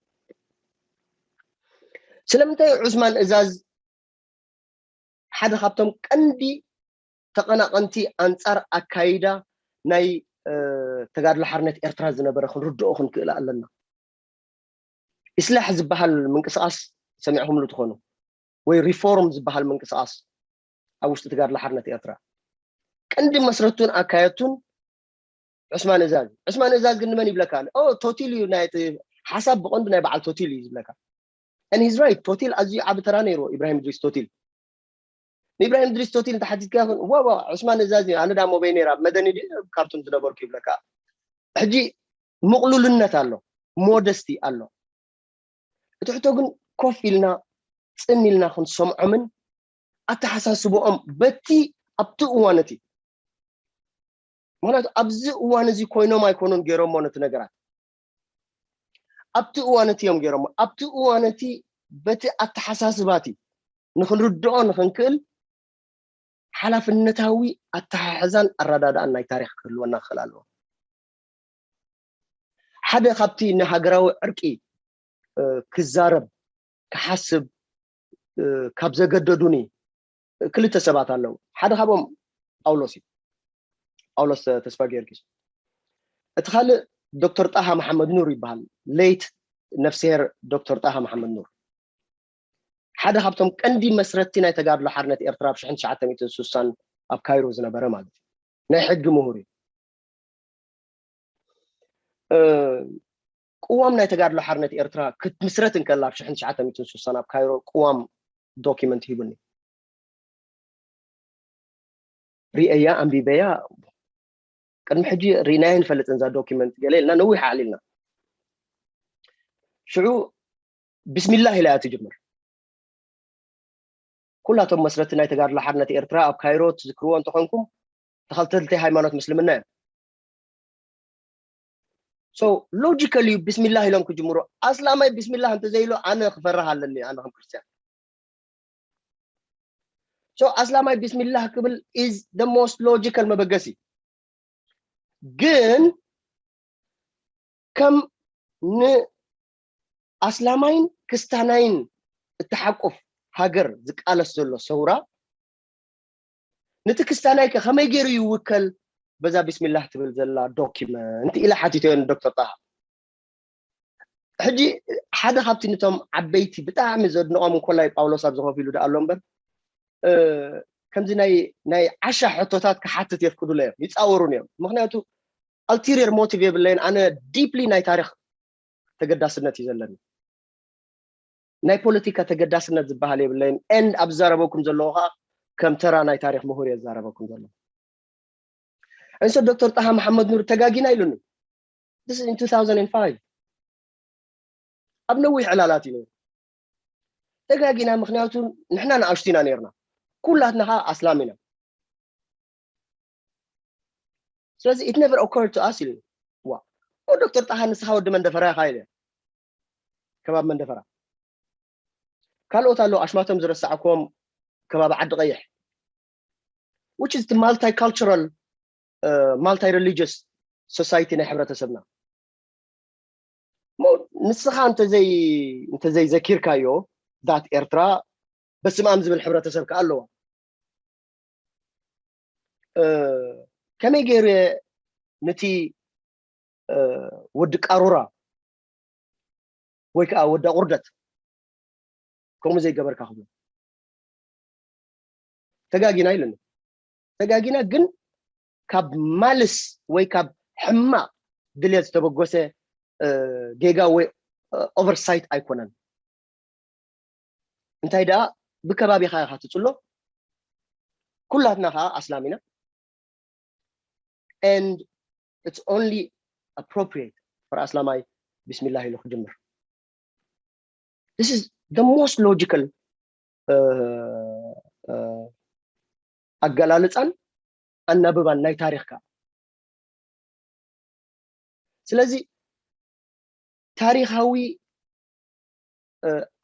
ስለምንታይ ዑስማን እዛዝ ሓደ ካብቶም ቀንዲ ተቐናቐንቲ ኣንጻር ኣካይዳ ናይ ተጋድሎ ሓርነት ኤርትራ ዝነበረ ክንርድኦ ክንክእል ኣለና። ኢስላሕ ዝበሃል ምንቅስቃስ ሰሚዕኩምሉ ትኾኑ፣ ወይ ሪፎርም ዝበሃል ምንቅስቃስ ኣብ ውሽጢ ተጋድሎ ሓርነት ኤርትራ ቀንዲ መስረቱን ኣካየድቱን ዑስማን እዛዝ። ዑስማን እዛዝ ግን ንመን ይብለካ? ቶቲል እዩ፣ ናይ ሓሳብ ብቐንዱ ናይ በዓል ቶቲል እዩ ዝብለካ። And he's right፣ ቶቲል ኣዝዩ ዓቢ ተራ ነይሩ። ኢብራሂም ድሪስ ቶቲል፣ ንኢብራሂም ድሪስ ቶቲል እንተሓቲትካ፣ ዋ ዋ፣ ዑስማን እዛዝ እዩ፣ ኣነ ዳ ሞበይ ነይራ፣ መደኒ ድዩ ኣብ ካርቱም ዝነበርኩ ይብለካ። ሕጂ ምቕሉልነት ኣሎ፣ ሞደስቲ ኣሎ። እቲ ሕቶ ግን ኮፍ ኢልና ጽን ኢልና ክንሰምዖምን ኣተሓሳስብኦም በቲ ኣብቲ እዋን እቲ፣ ምክንያቱ ኣብዚ እዋን እዚ ኮይኖም ኣይኮኑን ገይሮሞ ነቲ ነገራት፣ ኣብቲ እዋን እቲ እዮም ገይሮሞ። ኣብቲ እዋን እቲ በቲ ኣተሓሳስባ እቲ ንክንርድኦ ንክንክእል ሓላፍነታዊ ኣተሓሕዛን ኣረዳድኣን ናይ ታሪኽ ክህልወና ክኽእል ኣለዎ። ሓደ ካብቲ ንሃገራዊ ዕርቂ ክዛረብ ክሓስብ ካብ ዘገደዱኒ ክልተ ሰባት ኣለዉ። ሓደ ካብኦም ጳውሎስ እዩ፣ ጳውሎስ ተስፋ ጊዮርጊስ። እቲ ካልእ ዶክተር ጣሃ መሓመድ ኑር ይበሃል፣ ለይት ነፍስሄር ዶክተር ጣሃ መሓመድ ኑር። ሓደ ካብቶም ቀንዲ መስረትቲ ናይ ተጋድሎ ሓርነት ኤርትራ ኣብ ሽሕን ትሽዓተ ሚእትን ስሳን ኣብ ካይሮ ዝነበረ ማለት እዩ። ናይ ሕጊ ምሁር እዩ። ቅዋም ናይ ተጋድሎ ሓርነት ኤርትራ ክትምስረት እንከላ ኣብ ሽሕን ትሽዓተ ሚእትን ስሳን ኣብ ካይሮ ቅዋም ዶኪመንት ሂቡኒ። ሪኤያ፣ ኣንቢበያ። ቅድሚ ሕጂ ሪናያ ንፈልጥ እንዛ ዶኪመንት ገለ ኢልና ነዊሕ ኣዕሊልና። ሽዑ ብስሚላህ ኢላ እያ ትጅምር። ኩላቶም መስረቲ ናይ ተጋድሎ ሓርነት ኤርትራ ኣብ ካይሮ ትዝክርዎ እንተኾንኩም ተኸተልቲ ሃይማኖት ምስልምና እዮም። So ሎጂካል እዩ ብስሚላህ ኢሎም ክጅምሩ። ኣስላማይ ብስሚላህ እንተዘይሉ ኣነ ክፈርህ ኣለኒ፣ ኣነ ከም ክርስትያን። So ኣስላማይ ብስሚላህ ክብል is the most logical መበገሲ። ግን ከም ንኣስላማይን ክስታናይን እትሓቁፍ ሃገር ዝቃለስ ዘሎ ሰውራ ነቲ ክስታናይ ከ ከመይ ገይሩ ይውከል በዛ ቢስሚላህ ትብል ዘላ ዶኪመንት ኢለ ሓቲተዮ ንዶክተር ጣሃ። ሕጂ ሓደ ካብቲ ነቶም ዓበይቲ ብጣዕሚ ዘድንቖም እንኮላይ ጳውሎስ ኣብዚ ኮፍ ኢሉ ደኣ ኣሎ እምበር ከምዚ ናይ ናይ ዓሻ ሕቶታት ክሓትት የፍቅዱለ እዮም፣ ይፃወሩን እዮም። ምክንያቱ ኣልቲሪየር ሞቲቭ የብለይን። ኣነ ዲፕሊ ናይ ታሪክ ተገዳስነት እዩ ዘለኒ። ናይ ፖለቲካ ተገዳስነት ዝበሃል የብለይን። ኤንድ ኣብ ዝዛረበኩም ዘለኹ ከዓ ከም ተራ ናይ ታሪክ ምሁር እየ ዝዛረበኩም ዘለኹ። እንሶ ዶክተር ጣሃ መሓመድ ኑር ተጋጊና ኢሉኒ። This is in two thousand five። ኣብ ነዊሕ ዕላላት እዩ ነይሩ። ተጋጊና፣ ምክንያቱ ንሕና ንኣሽቱ ኢና ነይርና፣ ኩላትና ከዓ ኣስላም ኢና። ስለዚ it never occurred to us ኢሉ። ዋ ኦ ዶክተር ጣሃ ንስኻ ወዲ መንደፈራ ኢኻ ኢለ። ከባቢ መንደፈራ ካልኦት ኣለዉ ኣሽማቶም ዝረሳዕኩም ከባቢ ዓዲ ቀይሕ which is the multicultural multi religious society ናይ ሕብረተሰብና። ንስኻ እንተዘይ እንተዘይ ዘኪርካዮ that ኤርትራ በስማም ዝብል ሕብረተሰብ ከኣ ኣለዋ። ከመይ ገይሩ ነቲ ወዲ ቃሩራ ወይ ከዓ ወዲ ኣቑርደት ከምኡ ዘይገበርካ ክብሎ ተጋጊና ኢለኒ። ተጋጊና ግን ካብ ማልስ ወይ ካብ ሕማቕ ድልየት ዝተበገሰ ጌጋ ወይ ኦቨርሳይት ኣይኮነን። እንታይ ደኣ ብከባቢኻ ኢኻ ትጽሎ። ኩላትና ከዓ ኣስላም ኢና። And it's only appropriate for ኣስላማይ ቢስሚላህ ኢሉ ክጅምር። This is the most logical uh, uh, ኣገላልፃን ኣናብባን ናይ ታሪኽካ። ስለዚ ታሪኻዊ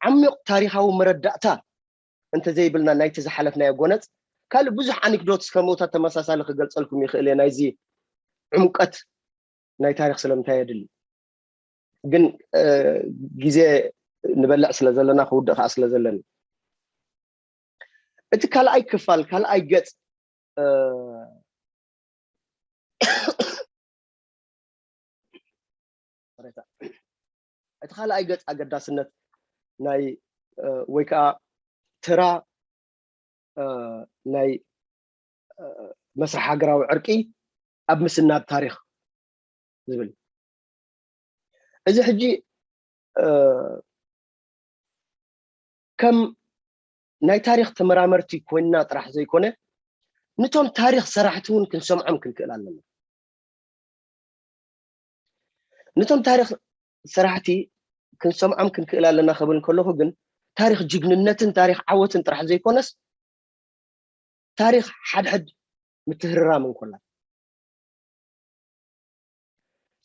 ዓሚቕ ታሪኻዊ መረዳእታ እንተዘይብልና ናይቲ ዝሓለፍናዮ ጎነፅ፣ ካልእ ብዙሕ ኣኒክዶትስ ከምኡታት ተመሳሳሊ ክገልፀልኩም ይኽእል እየ። ናይዚ ዕምቀት ናይ ታሪኽ ስለምንታይ የድሊ? ግን ግዜ ንበልዕ ስለ ዘለና ክውድእ ከዓ ስለ ዘለኒ፣ እቲ ካልኣይ ክፋል፣ ካልኣይ ገፅ እቲ ካልኣይ ገፅ ኣገዳስነት ናይ ወይ ከዓ ተራ ናይ መስርሕ ሃገራዊ ዕርቂ ኣብ ምስናድ ታሪኽ ዝብል። እዚ ሕጂ ከም ናይ ታሪኽ ተመራመርቲ ኮይንና ጥራሕ ዘይኮነ፣ ንቶም ታሪኽ ሰራሕቲ እውን ክንሰምዖም ክንክእል ኣለና። ንቶም ታሪኽ ሰራሕቲ ክንሰምዖም ክንክእል ኣለና ክብል ከለኹ ግን፣ ታሪኽ ጅግንነትን ታሪኽ ዓወትን ጥራሕ ዘይኮነስ፣ ታሪኽ ሓድሕድ ምትህርራም እንኮላ።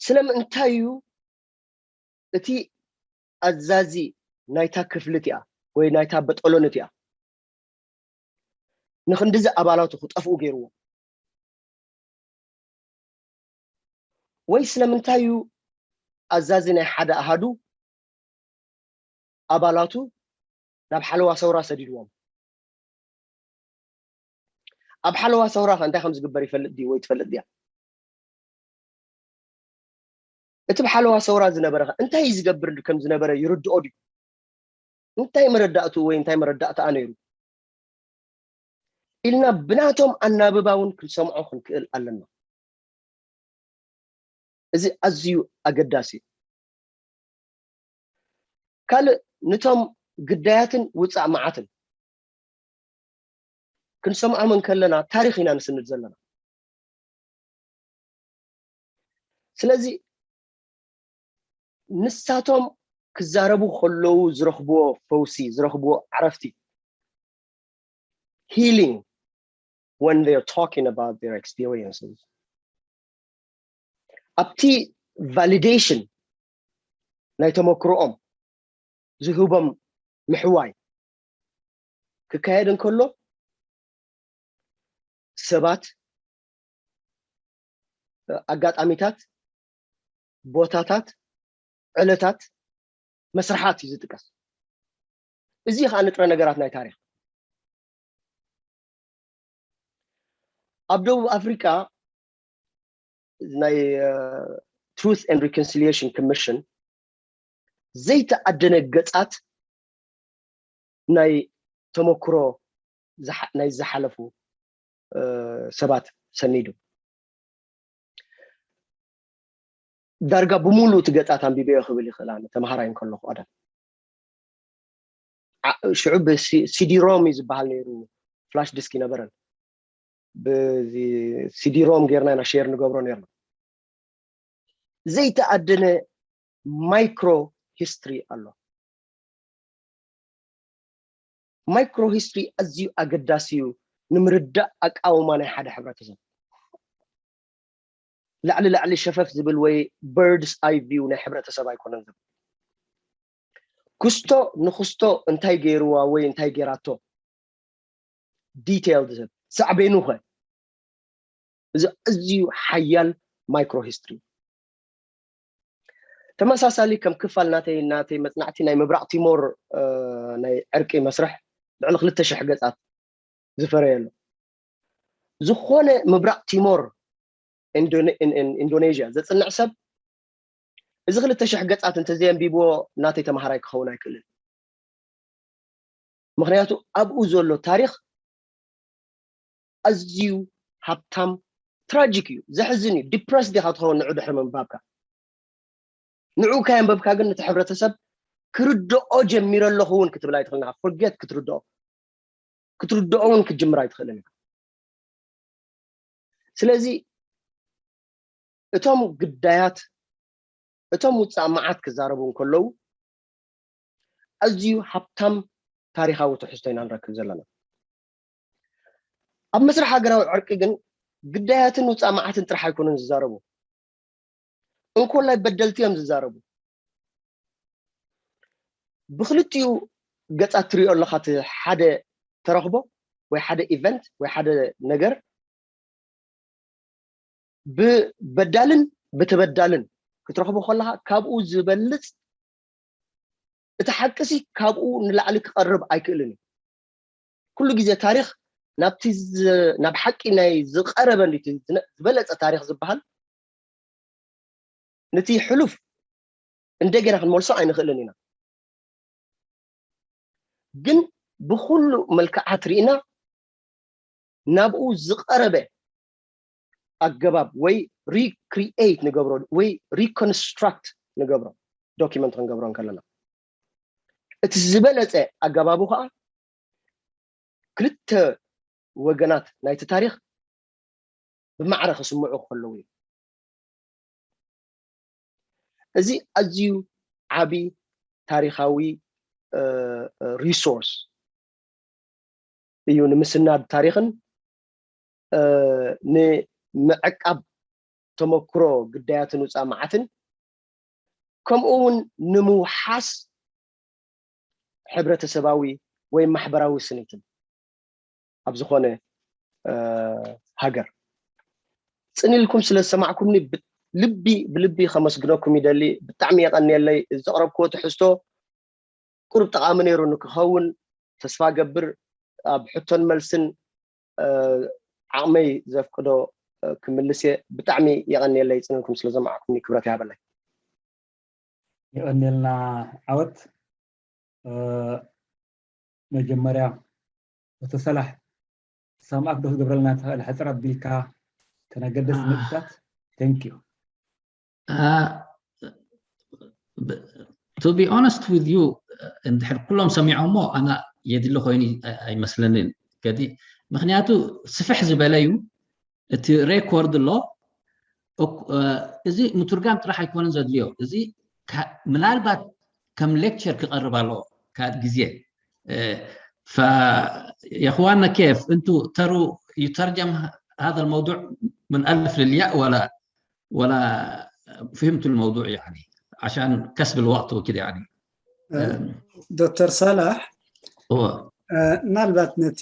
ስለምንታይ እዩ እቲ ኣዛዚ ናይታ ክፍሊ እቲኣ ወይ ናይታ በጠሎን እቲኣ ንኽንድዚ ኣባላቱ ክጠፍኡ ገይርዎ? ወይ ስለምንታይ እዩ ኣዛዚ ናይ ሓደ ኣሃዱ ኣባላቱ ናብ ሓለዋ ሰውራ ሰዲድዎም? ኣብ ሓለዋ ሰውራ ከ እንታይ ከም ዝግበር ይፈልጥ ድዩ ወይ ትፈልጥ ድያ? እቲ ብሓለዋ ሰውራ ዝነበረ ከ እንታይ ዝገብር ከም ዝነበረ ይርድኦ ድዩ? እንታይ መረዳእቱ ወይ እንታይ መረዳእታኣ ነይሩ ኢልና ብናቶም ኣናብባ እውን ክንሰምዖ ክንክእል ኣለና። እዚ ኣዝዩ ኣገዳሲ እዩ። ካልእ ንቶም ግዳያትን ውፃእ መዓትን ክንሰምዖም እንከለና ታሪኽ ኢና ንስንድ ዘለና። ስለዚ ንሳቶም ክዛረቡ ከለዉ ዝረኽብዎ ፈውሲ፣ ዝረኽብዎ ዕረፍቲ፣ healing, when they are talking about their experiences, ኣብቲ validation ናይ ተመክሮኦም ዝህቦም ምሕዋይ ክካየድ እንከሎ፣ ሰባት፣ ኣጋጣሚታት፣ ቦታታት፣ ዕለታት፣ መስርሓት እዩ ዝጥቀስ። እዚ ከዓ ንጥረ ነገራት ናይ ታሪኽ። ኣብ ደቡብ ኣፍሪቃ ናይ Truth and Reconciliation Commission ዘይተኣደነ ገጻት ናይ ተመክሮ ናይ ዝሓለፉ ሰባት ሰኒዱ። ዳርጋ ብምሉእ እቲ ገጻት ኣንቢበዮ ክብል ይኽእል። ኣነ ተምሃራይ እንከለኹ ቀደም ሽዑ ብሲዲሮም እዩ ዝበሃል ነይሩ፣ ፍላሽ ዲስክ ይነበረን። ብሲዲሮም ጌርና ኢና ሼር ንገብሮ ነርና። ዘይተኣደነ ማይክሮ ሂስትሪ ኣሎ። ማይክሮ ሂስትሪ ኣዝዩ ኣገዳሲ እዩ ንምርዳእ ኣቃውማ ናይ ሓደ ሕብረተሰብ። ላዕሊ ላዕሊ ሸፈፍ ዝብል ወይ በርድስ ኣይ ቪው ናይ ሕብረተሰብ ኣይኮነን ዝብል። ክስቶ ንክስቶ እንታይ ገይርዋ ወይ እንታይ ገይራቶ ዲቴይል ዝህብ ሳዕቤኑ ኸ እዚ ኣዝዩ ሓያል ማይክሮ ሂስትሪ። ተመሳሳሊ ከም ክፋል ናተይ ናተይ መፅናዕቲ ናይ ምብራቕ ቲሞር ናይ ዕርቂ መስርሕ ልዕሊ ክልተ ሽሕ ገፃት ዝፈረየ ኣሎ። ዝኾነ ምብራቕ ቲሞር ኢንዶኔዥያ ዘፅንዕ ሰብ እዚ ክልተ ሽሕ ገፃት እንተዘየንቢብዎ ናተይ ተምሃራይ ክኸውን ኣይክእልን። ምክንያቱ ኣብኡ ዘሎ ታሪኽ ኣዝዩ ሃብታም ትራጂክ እዩ። ዘሕዝን እዩ። ዲፕረስድ ኢኻ ትኸውን ንዑ ድሕሪ ምንባብካ። ንዑ ካየንበብካ ግን ነቲ ሕብረተሰብ ክርድኦ ጀሚረ ኣለኹ እውን ክትብል ኣይትኽእልን ኢኻ። ፎርጌት ክትርድኦ ክትርድኦ እውን ክትጅምር ኣይትኽእልን ኢኻ። ስለዚ እቶም ግዳያት እቶም ውፃእ መዓት ክዛረቡ እንከለዉ ኣዝዩ ሃብታም ታሪኻዊ ትሕዝቶ ኢና ንረክብ ዘለና። ኣብ መስርሕ ሃገራዊ ዕርቂ ግን ግዳያትን ውፃእ መዓትን ጥራሕ ኣይኮኑን ዝዛረቡ። እንኮላይ በደልቲ እዮም ዝዛረቡ። ብክልቲኡ ገፃት ትሪኦ ኣለካ። እቲ ሓደ ተረኽቦ ወይ ሓደ ኢቨንት ወይ ሓደ ነገር ብበዳልን ብተበዳልን ክትረኽቦ ከለካ ካብኡ ዝበልፅ እቲ ሓቂ ሲ ካብኡ ንላዕሊ ክቐርብ ኣይክእልን እዩ። ኩሉ ግዜ ታሪኽ ናብቲ ዝ- ናብ ሓቂ ናይ ዝቐረበ እንዲ እቲ ዝነ- ዝበለፀ ታሪኽ ዝበሃል ነቲ ሕሉፍ እንደገና ክንመልሶ ኣይንኽእልን ኢና። ግን ብኩሉ መልክዓት ርኢና ናብኡ ዝቐረበ ኣገባብ ወይ ሪክሪኤት ንገብሮ ወይ ሪኮንስትራክት ንገብሮ ዶኪመንት ክንገብሮ እንከለና እቲ ዝበለፀ ኣገባቡ ከዓ ክልተ ወገናት ናይቲ ታሪኽ ብማዕረ ክስምዑ ከለዉ እዩ። እዚ ኣዝዩ ዓቢ ታሪኻዊ ሪሶርስ እዩ ንምስናድ ታሪኽን ንምዕቃብ ተመክሮ ግዳያትን ውፃእ መዓትን ከምኡ እውን ንምውሓስ ሕብረተሰባዊ ወይ ማሕበራዊ ስኒትን ኣብ ዝኾነ ሃገር ፅን ኢልኩም ስለ ዝሰማዕኩምኒ ልቢ ብልቢ ከመስግነኩም ይደሊ። ብጣዕሚ የቐንየለይ። ዘቕረብክዎ ትሕዝቶ ቁሩብ ጠቓሚ ነይሩ ንክኸውን ተስፋ ገብር። ኣብ ሕቶን መልስን ዓቕመይ ዘፍቅዶ ክምልስ እየ። ብጣዕሚ የቐንየለይ ፅን ኢልኩም ስለ ዘማዕኩምኒ ክብረት ይሃበለይ። የቐንየልና ዓወት። መጀመርያ ኣቶ ሰላሕ ሳምኣክ ዶ ክትገብረልና ትኽእል ሕፅር ኣቢልካ ተነገደስ ነጥብታት? Thank you. To be honest with you እንድሕር ኩሎም ሰሚዖሞ ኣና የድሊ ኮይኑ ኣይመስለንን። ገዲ ምክንያቱ ስፍሕ ዝበለ እዩ እቲ ሬኮርድ ኣሎ። እዚ ምትርጋም ጥራሕ ኣይኮነን ዘድልዮ። እዚ ምናልባት ከም ሌክቸር ክቐርብ ኣለዎ ካልእ ግዜ። فيا اخواننا كيف انتو تروا يترجم هذا الموضوع من الف للياء ولا ولا فهمتوا الموضوع يعني عشان كسب الوقت وكذا يعني. ዶክተር ሳላሕ እወ ምናልባት ነቲ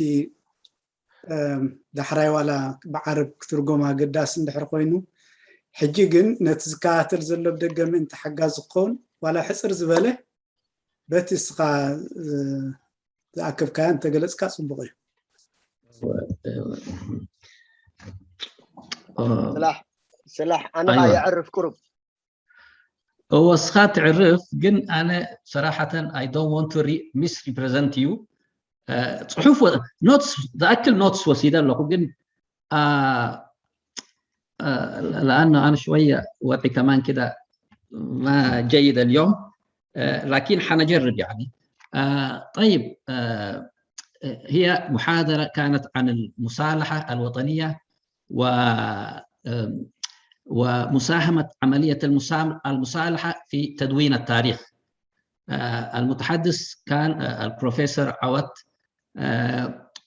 ዳሕራይ ዋላ ብዓረብ ክትርጎም ኣገዳሲ እንድሕር ኮይኑ ሕጂ ግን ነቲ ዝከታተል ዘሎ ብደገ ምእንቲ ሓጋዚ ክኸውን ዋላ ሕፅር ዝበለ በቲ እስኻ ዝኣከብካያ እንተገለፅካ ፅቡቕ እዩ። ስላሕ ስላሕ ኣነ ኸዓ የዕርፍ ቁሩብ እወ እስኻ ትዕርፍ ግን ኣነ ሰራሓተን I don't want to misrepresent you ፅሑፍ ኖትስ ዝኣክል ኖትስ ወሲደ ኣለኹ ግን لأنه أنا شوية وضعي كمان كده ما جيد اليوم لكن حنجرب يعني طيب هي محاضرة كانت عن المصالحة الوطنية و ومساهمة عملية المصالحة في تدوين التاريخ المتحدث كان البروفيسور عوت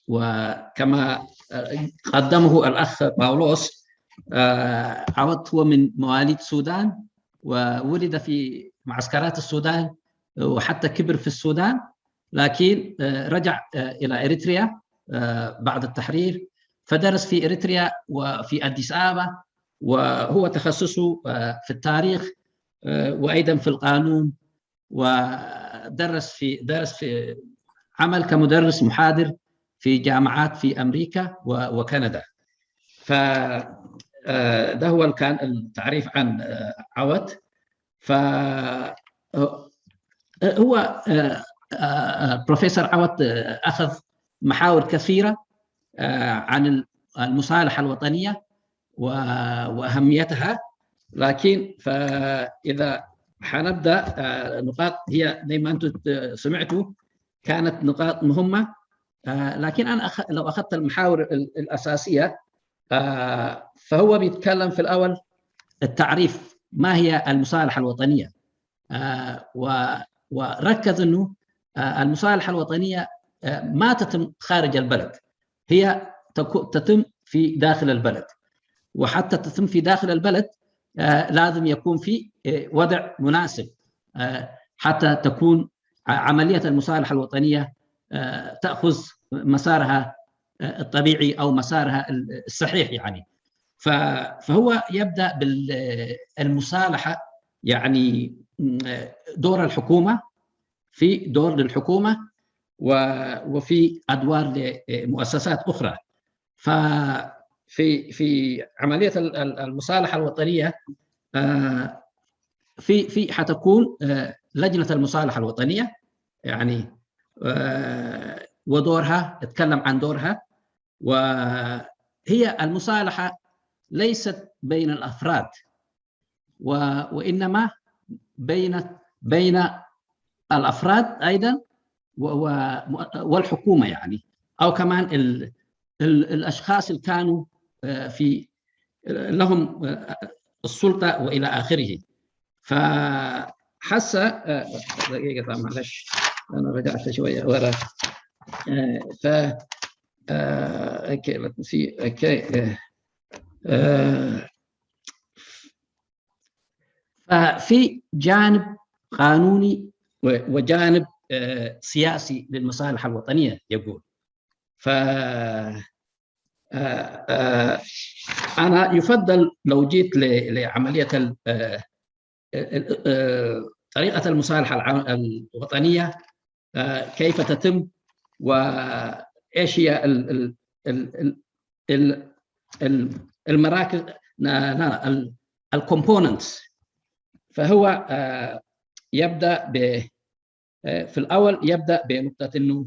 وكما قدمه الأخ باولوس عوت هو من مواليد السودان وولد في معسكرات السودان وحتى كبر في السودان لكن رجع إلى إريتريا بعد التحرير فدرس في إريتريا وفي أديس أبابا وهو تخصصه في التاريخ وأيضا في القانون ودرس في درس في عمل كمدرس محاضر في جامعات في أمريكا وكندا فده هو كان التعريف عن عوت ف هو بروفيسور عوت أخذ محاور كثيرة عن المصالحة الوطنية وأهميتها لكن فإذا حنبدأ نقاط هي زي ما أنتم سمعتوا كانت نقاط مهمة لكن أنا لو أخذت المحاور الأساسية فهو بيتكلم في الأول التعريف ما هي المصالحة الوطنية وركز أنه المصالحة الوطنية ما تتم خارج البلد هي تتم في داخل البلد. وحتى تتم في داخل البلد لازم يكون في وضع مناسب حتى تكون عملية المصالحة الوطنية تأخذ مسارها الطبيعي أو مسارها الصحيح يعني. فهو يبدأ بالمصالحة، يعني دور الحكومة، في دور للحكومة وفي أدوار لمؤسسات أخرى. ففي في عملية المصالحة الوطنية في في حتكون لجنة المصالحة الوطنية، يعني ودورها، اتكلم عن دورها. وهي المصالحة ليست بين الأفراد، وإنما بين بين الأفراد أيضا والحكومة، يعني أو كمان الأشخاص اللي كانوا في لهم السلطة وإلى آخره. فحس دقيقة، معلش، أنا رجعت شوية ورا. ف okay, let me see. Okay. ففي جانب قانوني وجانب سياسي للمصالحة الوطنية يقول. ف أنا يفضل لو جيت لعملية طريقة المصالحة الوطنية كيف تتم، وإيش هي المراكز، لا، ال components. فهو يبدأ ب في الأول يبدأ بنقطة إنه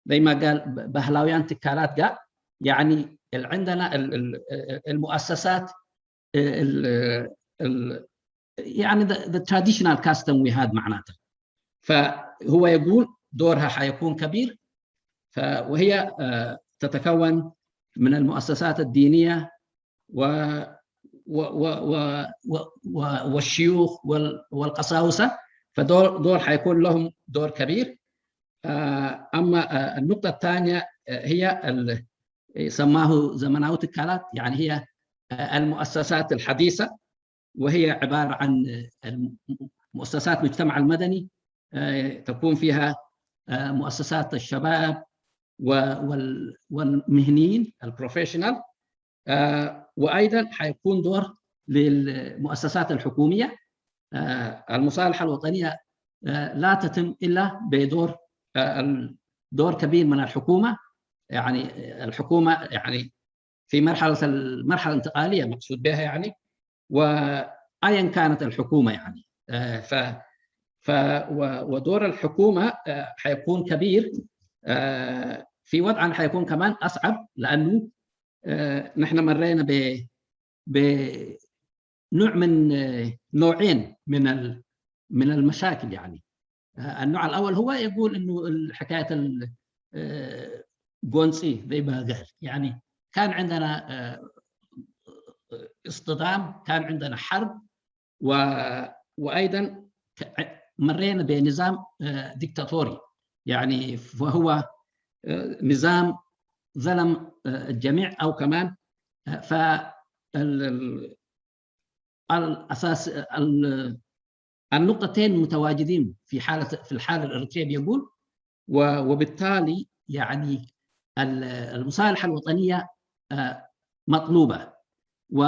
زي ما قال بهلاويان تكالات قال، يعني عندنا المؤسسات ال ال يعني the traditional custom we had معناته. فهو يقول دورها حيكون كبير، وهي تتكون من المؤسسات الدينية و و و و و و والشيوخ والقساوسة، فدول دول حيكون لهم دور كبير. أما النقطة الثانية هي سماه زمناوت الكالات، يعني هي المؤسسات الحديثة، وهي عبارة عن مؤسسات مجتمع المدني، تكون فيها مؤسسات الشباب والمهنيين ال professional. وأيضا حيكون دور للمؤسسات الحكومية. المصالحة الوطنية لا تتم إلا بدور دور كبير من الحكومة. يعني الحكومة يعني في مرحلة المرحلة الانتقالية مقصود بها يعني، وأيا كانت الحكومة يعني. ف ف ودور الحكومة حيكون كبير في وضعنا، حيكون كمان أصعب، لأنه نحن مرينا ب بنوع من نوعين من من المشاكل يعني. النوع الأول هو يقول إنه حكاية ال قونسي زي ما قال، يعني كان عندنا اصطدام، كان عندنا حرب، و وأيضا مرينا بنظام ديكتاتوري، يعني فهو نظام ظلم الجميع، أو كمان ف الأساس النقطتين متواجدين في حالة في الحالة الإريترية بيقول، وبالتالي يعني المصالحة الوطنية مطلوبة، و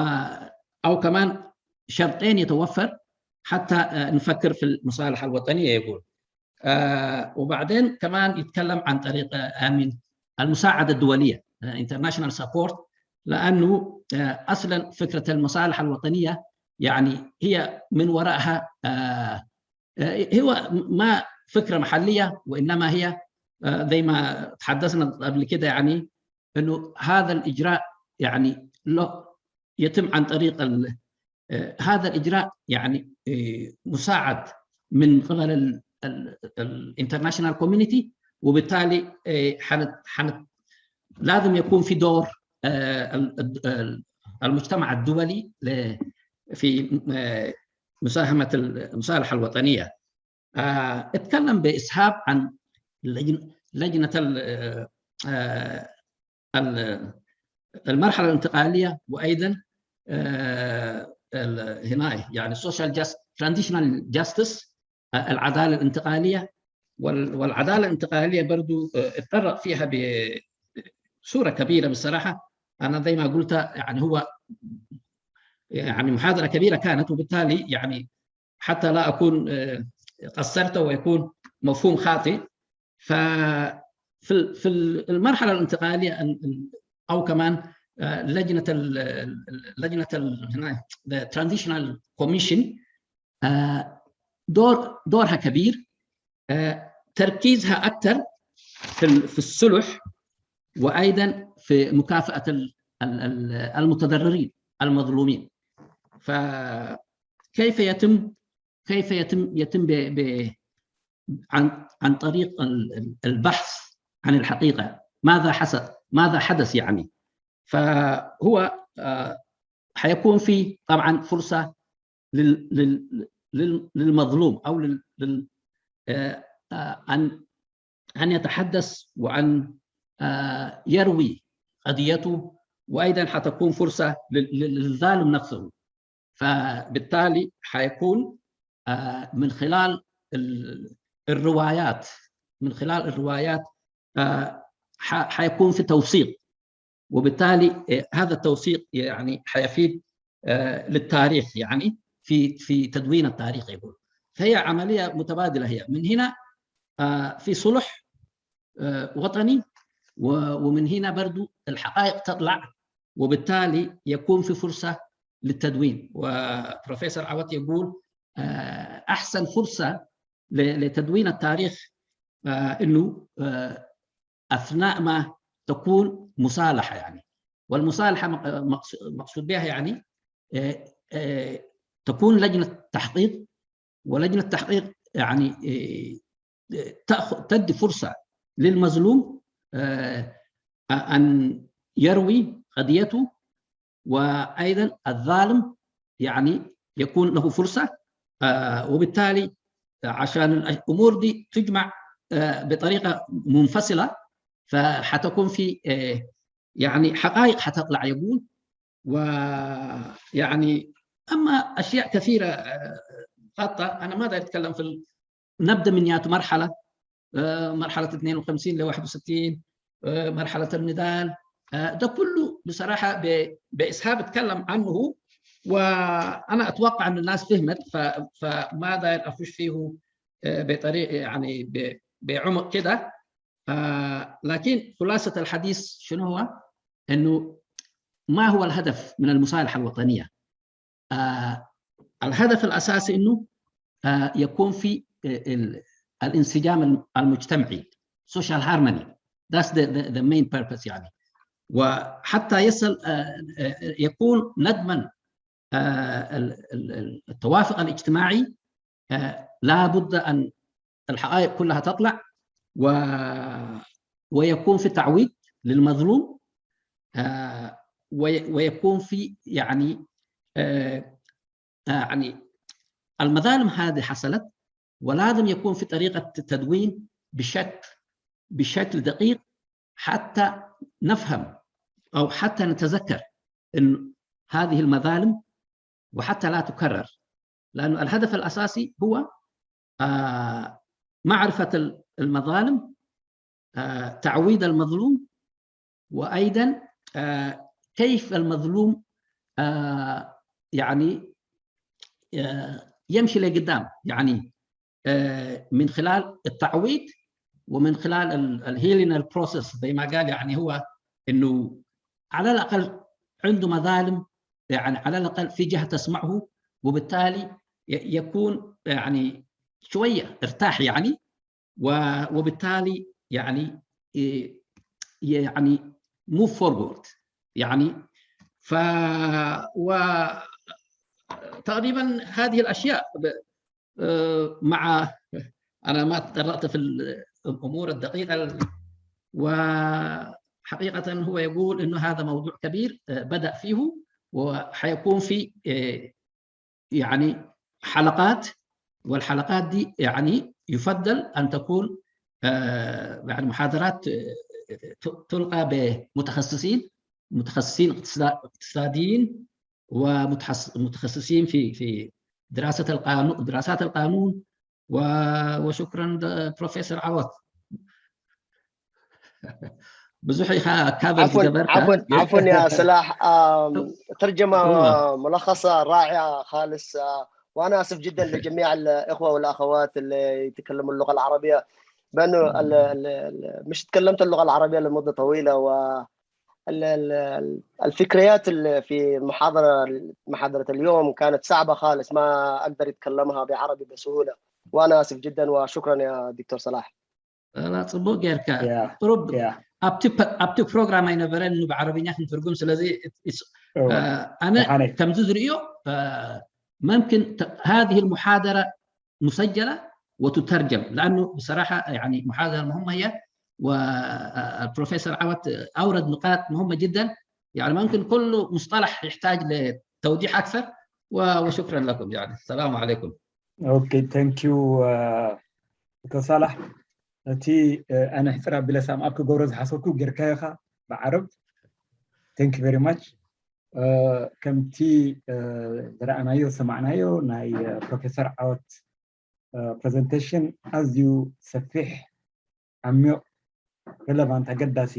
أو كمان شرطين يتوفر حتى نفكر في المصالحة الوطنية يقول. وبعدين كمان يتكلم عن طريق آمين المساعدة الدولية، international support، لأنه أصلا فكرة المصالحة الوطنية يعني هي من وراءها هو ما فكرة محلية، وإنما هي زي ما تحدثنا قبل كده يعني إنه هذا الإجراء يعني له يتم عن طريق هذا الإجراء يعني مساعد من قبل ال international community، وبالتالي حنت حنت لازم يكون في دور المجتمع الدولي في مساهمة المصالحة الوطنية. اتكلم بإسهاب عن لجنة المرحله الانتقاليه، وايضا هنا يعني social transitional justice، العداله الانتقاليه. والعداله الانتقاليه برضو اتطرق فيها بصوره كبيره بصراحه. انا زي ما قلت يعني هو يعني محاضره كبيره كانت، وبالتالي يعني حتى لا اكون قصرت ويكون مفهوم خاطئ. ففي في المرحله الانتقاليه او كمان لجنه لجنه transitional commission دور دورها كبير، تركيزها اكثر في في الصلح، وايضا في مكافاه المتضررين المظلومين. فكيف يتم كيف يتم يتم ب ب عن عن طريق البحث عن الحقيقه، ماذا حصل، ماذا حدث يعني. فهو حيكون في طبعا فرصه لل لل للمظلوم او لل لل ان ان يتحدث وان يروي قضيته، وايضا حتكون فرصه للظالم نفسه. فبالتالي حيكون من خلال الروايات من خلال الروايات حيكون في توثيق، وبالتالي هذا التوثيق يعني حيفيد للتاريخ يعني في في تدوين التاريخ يقول. فهي عمليه متبادله، هي من هنا في صلح وطني، ومن هنا برضو الحقائق تطلع، وبالتالي يكون في فرصه للتدوين. وبروفيسور عوض يقول احسن فرصه لتدوين التاريخ انه اثناء ما تكون مصالحه يعني. والمصالحه مقصود بها يعني تكون لجنه تحقيق، ولجنه تحقيق يعني تاخذ تدي فرصه للمظلوم ان يروي قضيته، وايضا الظالم يعني يكون له فرصه. وبالتالي عشان الامور دي تجمع بطريقه منفصله، فحتكون في يعني حقائق حتطلع يقول. ويعني اما اشياء كثيره خاطه انا ما اقدر اتكلم في نبدا من ياتو مرحله، مرحله اثنين وخمسين ل واحد وستين، مرحله النضال. ده كله بصراحه باسهاب اتكلم عنه، وانا اتوقع ان الناس فهمت، فما داير اخش فيه بطريقه يعني بعمق كده. لكن خلاصه الحديث شنو هو؟ انه ما هو الهدف من المصالحه الوطنيه؟ الهدف الاساسي انه يكون في الانسجام المجتمعي، social harmony. That's the, the, the main purpose يعني. وحتى يصل يكون نظما التوافق الاجتماعي لا بد ان الحقائق كلها تطلع و ويكون في تعويض للمظلوم، ويكون في يعني يعني المظالم هذه حصلت، ولازم يكون في طريقه التدوين بشكل بشكل دقيق حتى نفهم او حتى نتذكر ان هذه المظالم وحتى لا تكرر. لأن الهدف الأساسي هو معرفة المظالم، تعويض المظلوم، وأيضا كيف المظلوم يعني يمشي لقدام، يعني من خلال التعويض ومن خلال ال healing process زي ما قال، يعني هو انه على الاقل عنده مظالم، يعني على الاقل في جهه تسمعه، وبالتالي يكون يعني شويه ارتاح يعني، وبالتالي يعني يعني move forward يعني. ف و تقريبا هذه الاشياء مع انا ما تطرقت في الامور الدقيقه، وحقيقه هو يقول انه هذا موضوع كبير بدا فيه، وحيكون في يعني حلقات، والحلقات دي يعني يفضل ان تكون يعني محاضرات ت- تلقى بمتخصصين متخصصين اقتصا- اقتصاديين ومتخصصين في في دراسة القانون دراسات القانون و- وشكرا بروفيسور عوض. ብዙሕ ኢኻ ካቨር عفوا ዝገበርካ عفوا عفوا يا صلاح آم، ترجمة هو ملخصة رائعة خالص آه، وأنا آسف جدا لجميع الإخوة والأخوات اللي يتكلموا اللغة العربية بأنه ال- ال- ال- مش تكلمت اللغة العربية لمدة طويلة و ال- ال- ال- الفكريات اللي في المحاضرة محاضرة اليوم كانت صعبة خالص ما أقدر أتكلمها بعربي بسهولة وأنا آسف جدا وشكرا يا دكتور صلاح ላ ፅቡቅ ጌርካ ያ ቁሩብ ያ ኣብቲ ፐ- ኣብቲ ፕሮግራም ኣይነበረን ብዓረብኛ ክንትርጉም ስለዚ it's- እወ፣ አ፣ ኣነ ደሓነይ ከምዚ ዝርእዮ አ፣ ممكن ت- هذه المحاضرة مسجلة وتترجم لأنه بصراحة يعني محاضرة مهمة هي والبروفيسور عوض أورد نقاط مهمة جدا يعني ممكن كل مصطلح يحتاج لتوضيح أكثر و- وشكرا لكم يعني السلام عليكم okay thank you ዶክተር ሳላሕ እቲ ኣነ ሕፅር ኣቢለ ሳም ኣብ ክገብሮ ዝሓሰብኩ ጌርካዮ ኢኻ ብዓረብ thank you very much ከምቲ ዝረኣናዮ ዝሰማዕናዮ ናይ ፕሮፌሰር ዓወት presentation ኣዝዩ ሰፊሕ ዓሚቕ relevant ኣገዳሲ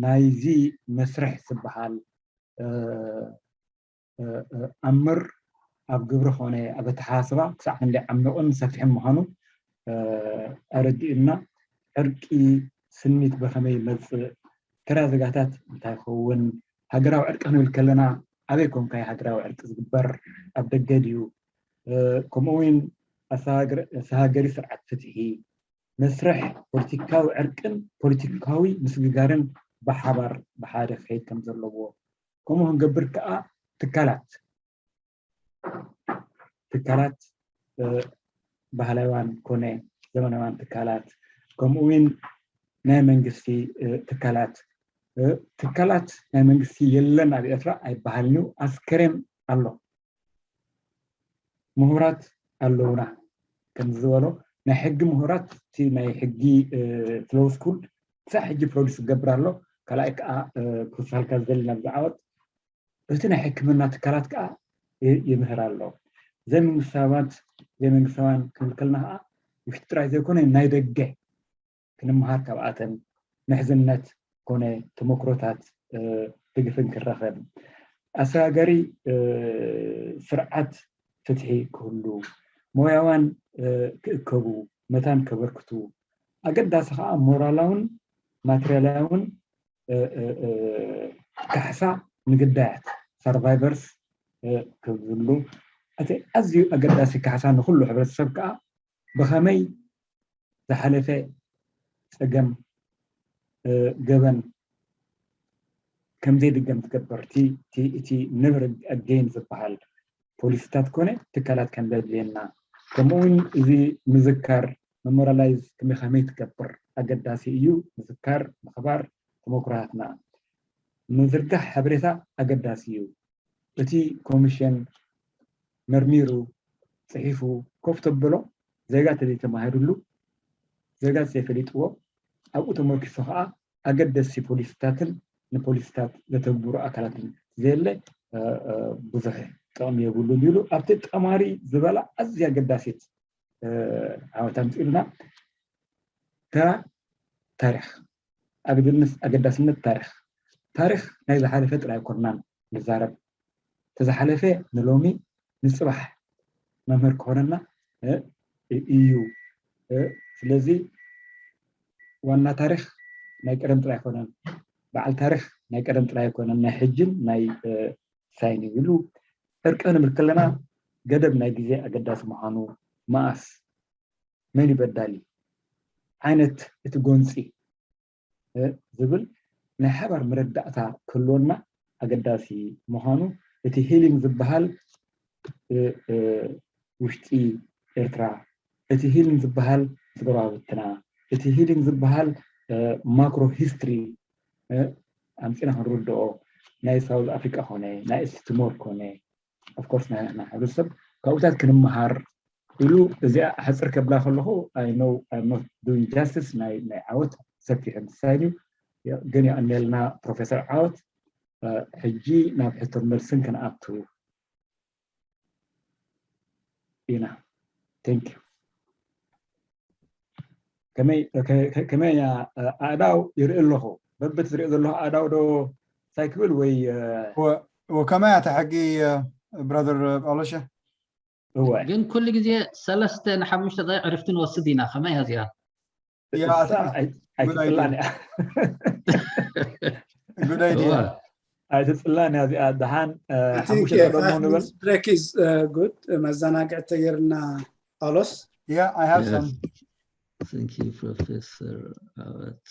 ናይዚ መስርሕ ዝበሃል ኣምር ኣብ ግብሪ ኮነ ኣብ ኣተሓሳስባ ክሳዕ ክንደይ ዓሚቕን ሰፊሕን ምዃኑ ኣረዲኡና ዕርቂ ስኒት ብኸመይ ይመፅእ ተራ ዜጋታት እንታይ ይኸውን ሃገራዊ ዕርቂ ክንብል ከለና ኣበይ ኮንካ ሃገራዊ ዕርቂ ዝግበር ኣብ ደገ ድዩ ከምኡ እውን ኣሰሃገሪ ስርዓት ፍትሒ መስርሕ ፖለቲካዊ ዕርቅን ፖለቲካዊ ምስግጋርን ብሓባር ብሓደ ክኸይድ ከም ዘለዎ ከምኡ ክንገብር ከዓ ትካላት ትካላት ባህላውያን ኮነ ዘመናውያን ትካላት ከምኡ እውን ናይ መንግስቲ ትካላት ትካላት ናይ መንግስቲ የለን ኣብ ኤርትራ ኣይበሃልን እዩ ኣስከሬን ኣሎ ምሁራት ኣለውና ከም ዝበሎ ናይ ሕጊ ምሁራት እቲ ናይ ሕጊ ፍሎው ስኩል ክሳብ ሕጂ ፕሮዲስ ዝገብር ኣሎ ካልኣይ ከዓ ክሳልካ ዝደሊ ናብ ዝዓወት እቲ ናይ ሕክምና ትካላት ከዓ ይምህር ኣሎ ዘይመንግስታዋት ዘይመንግስታዋን ክንብል ከለና ከዓ ውሽጢ ጥራይ ዘይኮነ ናይ ደገ ክንመሃር ካብኣተን ምሕዝነት ኮነ ተመክሮታት ትግፍን ክረኸብ ኣሰጋገሪ ስርዓት ፍትሒ ክህሉ ሞያዋን ክእከቡ መታን ከበርክቱ ኣገዳሲ ከዓ ሞራላውን ማቴሪያላውን ካሕሳ ንግዳያት survivors ክብሉ እቲ ኣዝዩ ኣገዳሲ ካሕሳ ንኩሉ ሕብረተሰብ ከዓ ብኸመይ ዝሓለፈ ፀገም ገበን ከምዘይድገም ትገብር እቲ never again ዝበሃል ፖሊሲታት ኮነ ትካላት ከም ዘድልየና ከምኡ እውን እዚ ምዝካር መሞራላይዝ ከመይ ከመይ ትገብር ኣገዳሲ እዩ ምዝካር ምኽባር ተመኩራትና ምዝርጋሕ ሓበሬታ ኣገዳሲ እዩ እቲ ኮሚሽን መርሚሩ ፅሒፉ ኮፍ ተብሎ ዜጋ ተዘይተማሂሩሉ ዜጋ ዘይፈሊጥዎ ኣብኡ ተመርኪሱ ከዓ ኣገደስቲ ፖሊሲታትን ንፖሊሲታት ዘተግብሩ ኣካላትን ዘየለ ብዙሕ ጥቕሚ የብሉን ይብሉ ኣብቲ ጠማሪ ዝበላ ኣዝያ ኣገዳሲት ዓወት ኣምፅእልና ተራ ታሪክ ኣገዳስነት ታሪክ ታሪክ ናይ ዝሓለፈ ጥራይ ኣይኮንናን ንዛረብ ተዝሓለፈ ንሎሚ ንፅባሕ መምህር ክኾነና እዩ ስለዚ ዋና ታሪክ ናይ ቀደም ጥራይ ኣይኮነን በዓል ታሪክ ናይ ቀደም ጥራይ ኣይኮነን ናይ ሕጅን ናይ ሳይን ይብሉ ዕርቂ ክንብል ከለና ገደብ ናይ ግዜ ኣገዳሲ ምዃኑ መኣስ መን ይበዳሊ ዓይነት እቲ ጎንፂ ዝብል ናይ ሓባር መረዳእታ ክህልወና ኣገዳሲ ምዃኑ እቲ ሂሊንግ ዝበሃል ውሽጢ ኤርትራ እቲ ሂሊንግ ዝበሃል ስገባብትና እቲ ሂሊንግ ዝበሃል ማክሮ ሂስትሪ ኣምፂና ክንርድኦ ናይ ሳውዝ ኣፍሪካ ኮነ ናይ እስቲ ትሞር ኮነ ኦፍኮርስ ናይ ንሕና ሕብረተሰብ ካብኡታት ክንመሃር ኢሉ እዚኣ ሕፅር ከብላ ከለኹ I know I'm not doing justice ናይ ናይ ዓወት ሰፊሕ ምስሳይ እዩ። ግን የቐንየልና ፕሮፌሰር ዓወት። ሕጂ ናብ ሕቶን መልስን ክንኣቱ ኢና። Thank you። ከመይ እያ ኣእዳው ይርኢ ኣለኹ? በብት ዝርኢ ዘለኹ ኣእዳው ዶ ሳይ ክብል ወይ ከመይ እያ ሕጊ? ብራዘር ጳውሎሸ? እወ ግን ኩሉ ግዜ ሰለስተ ንሓሙሽተ ደቂቕ ዕርፍቲ ንወስድ ኢና። ከመይ እያ እዚኣ? ኣይትፅላን እያ። Good idea። ኣይትፅላን እያ እዚኣ። ደሓን break is good። መዘናግዕ ተገይርና ጳውሎስ። Yeah, I have some. Thank you, Professor Awat.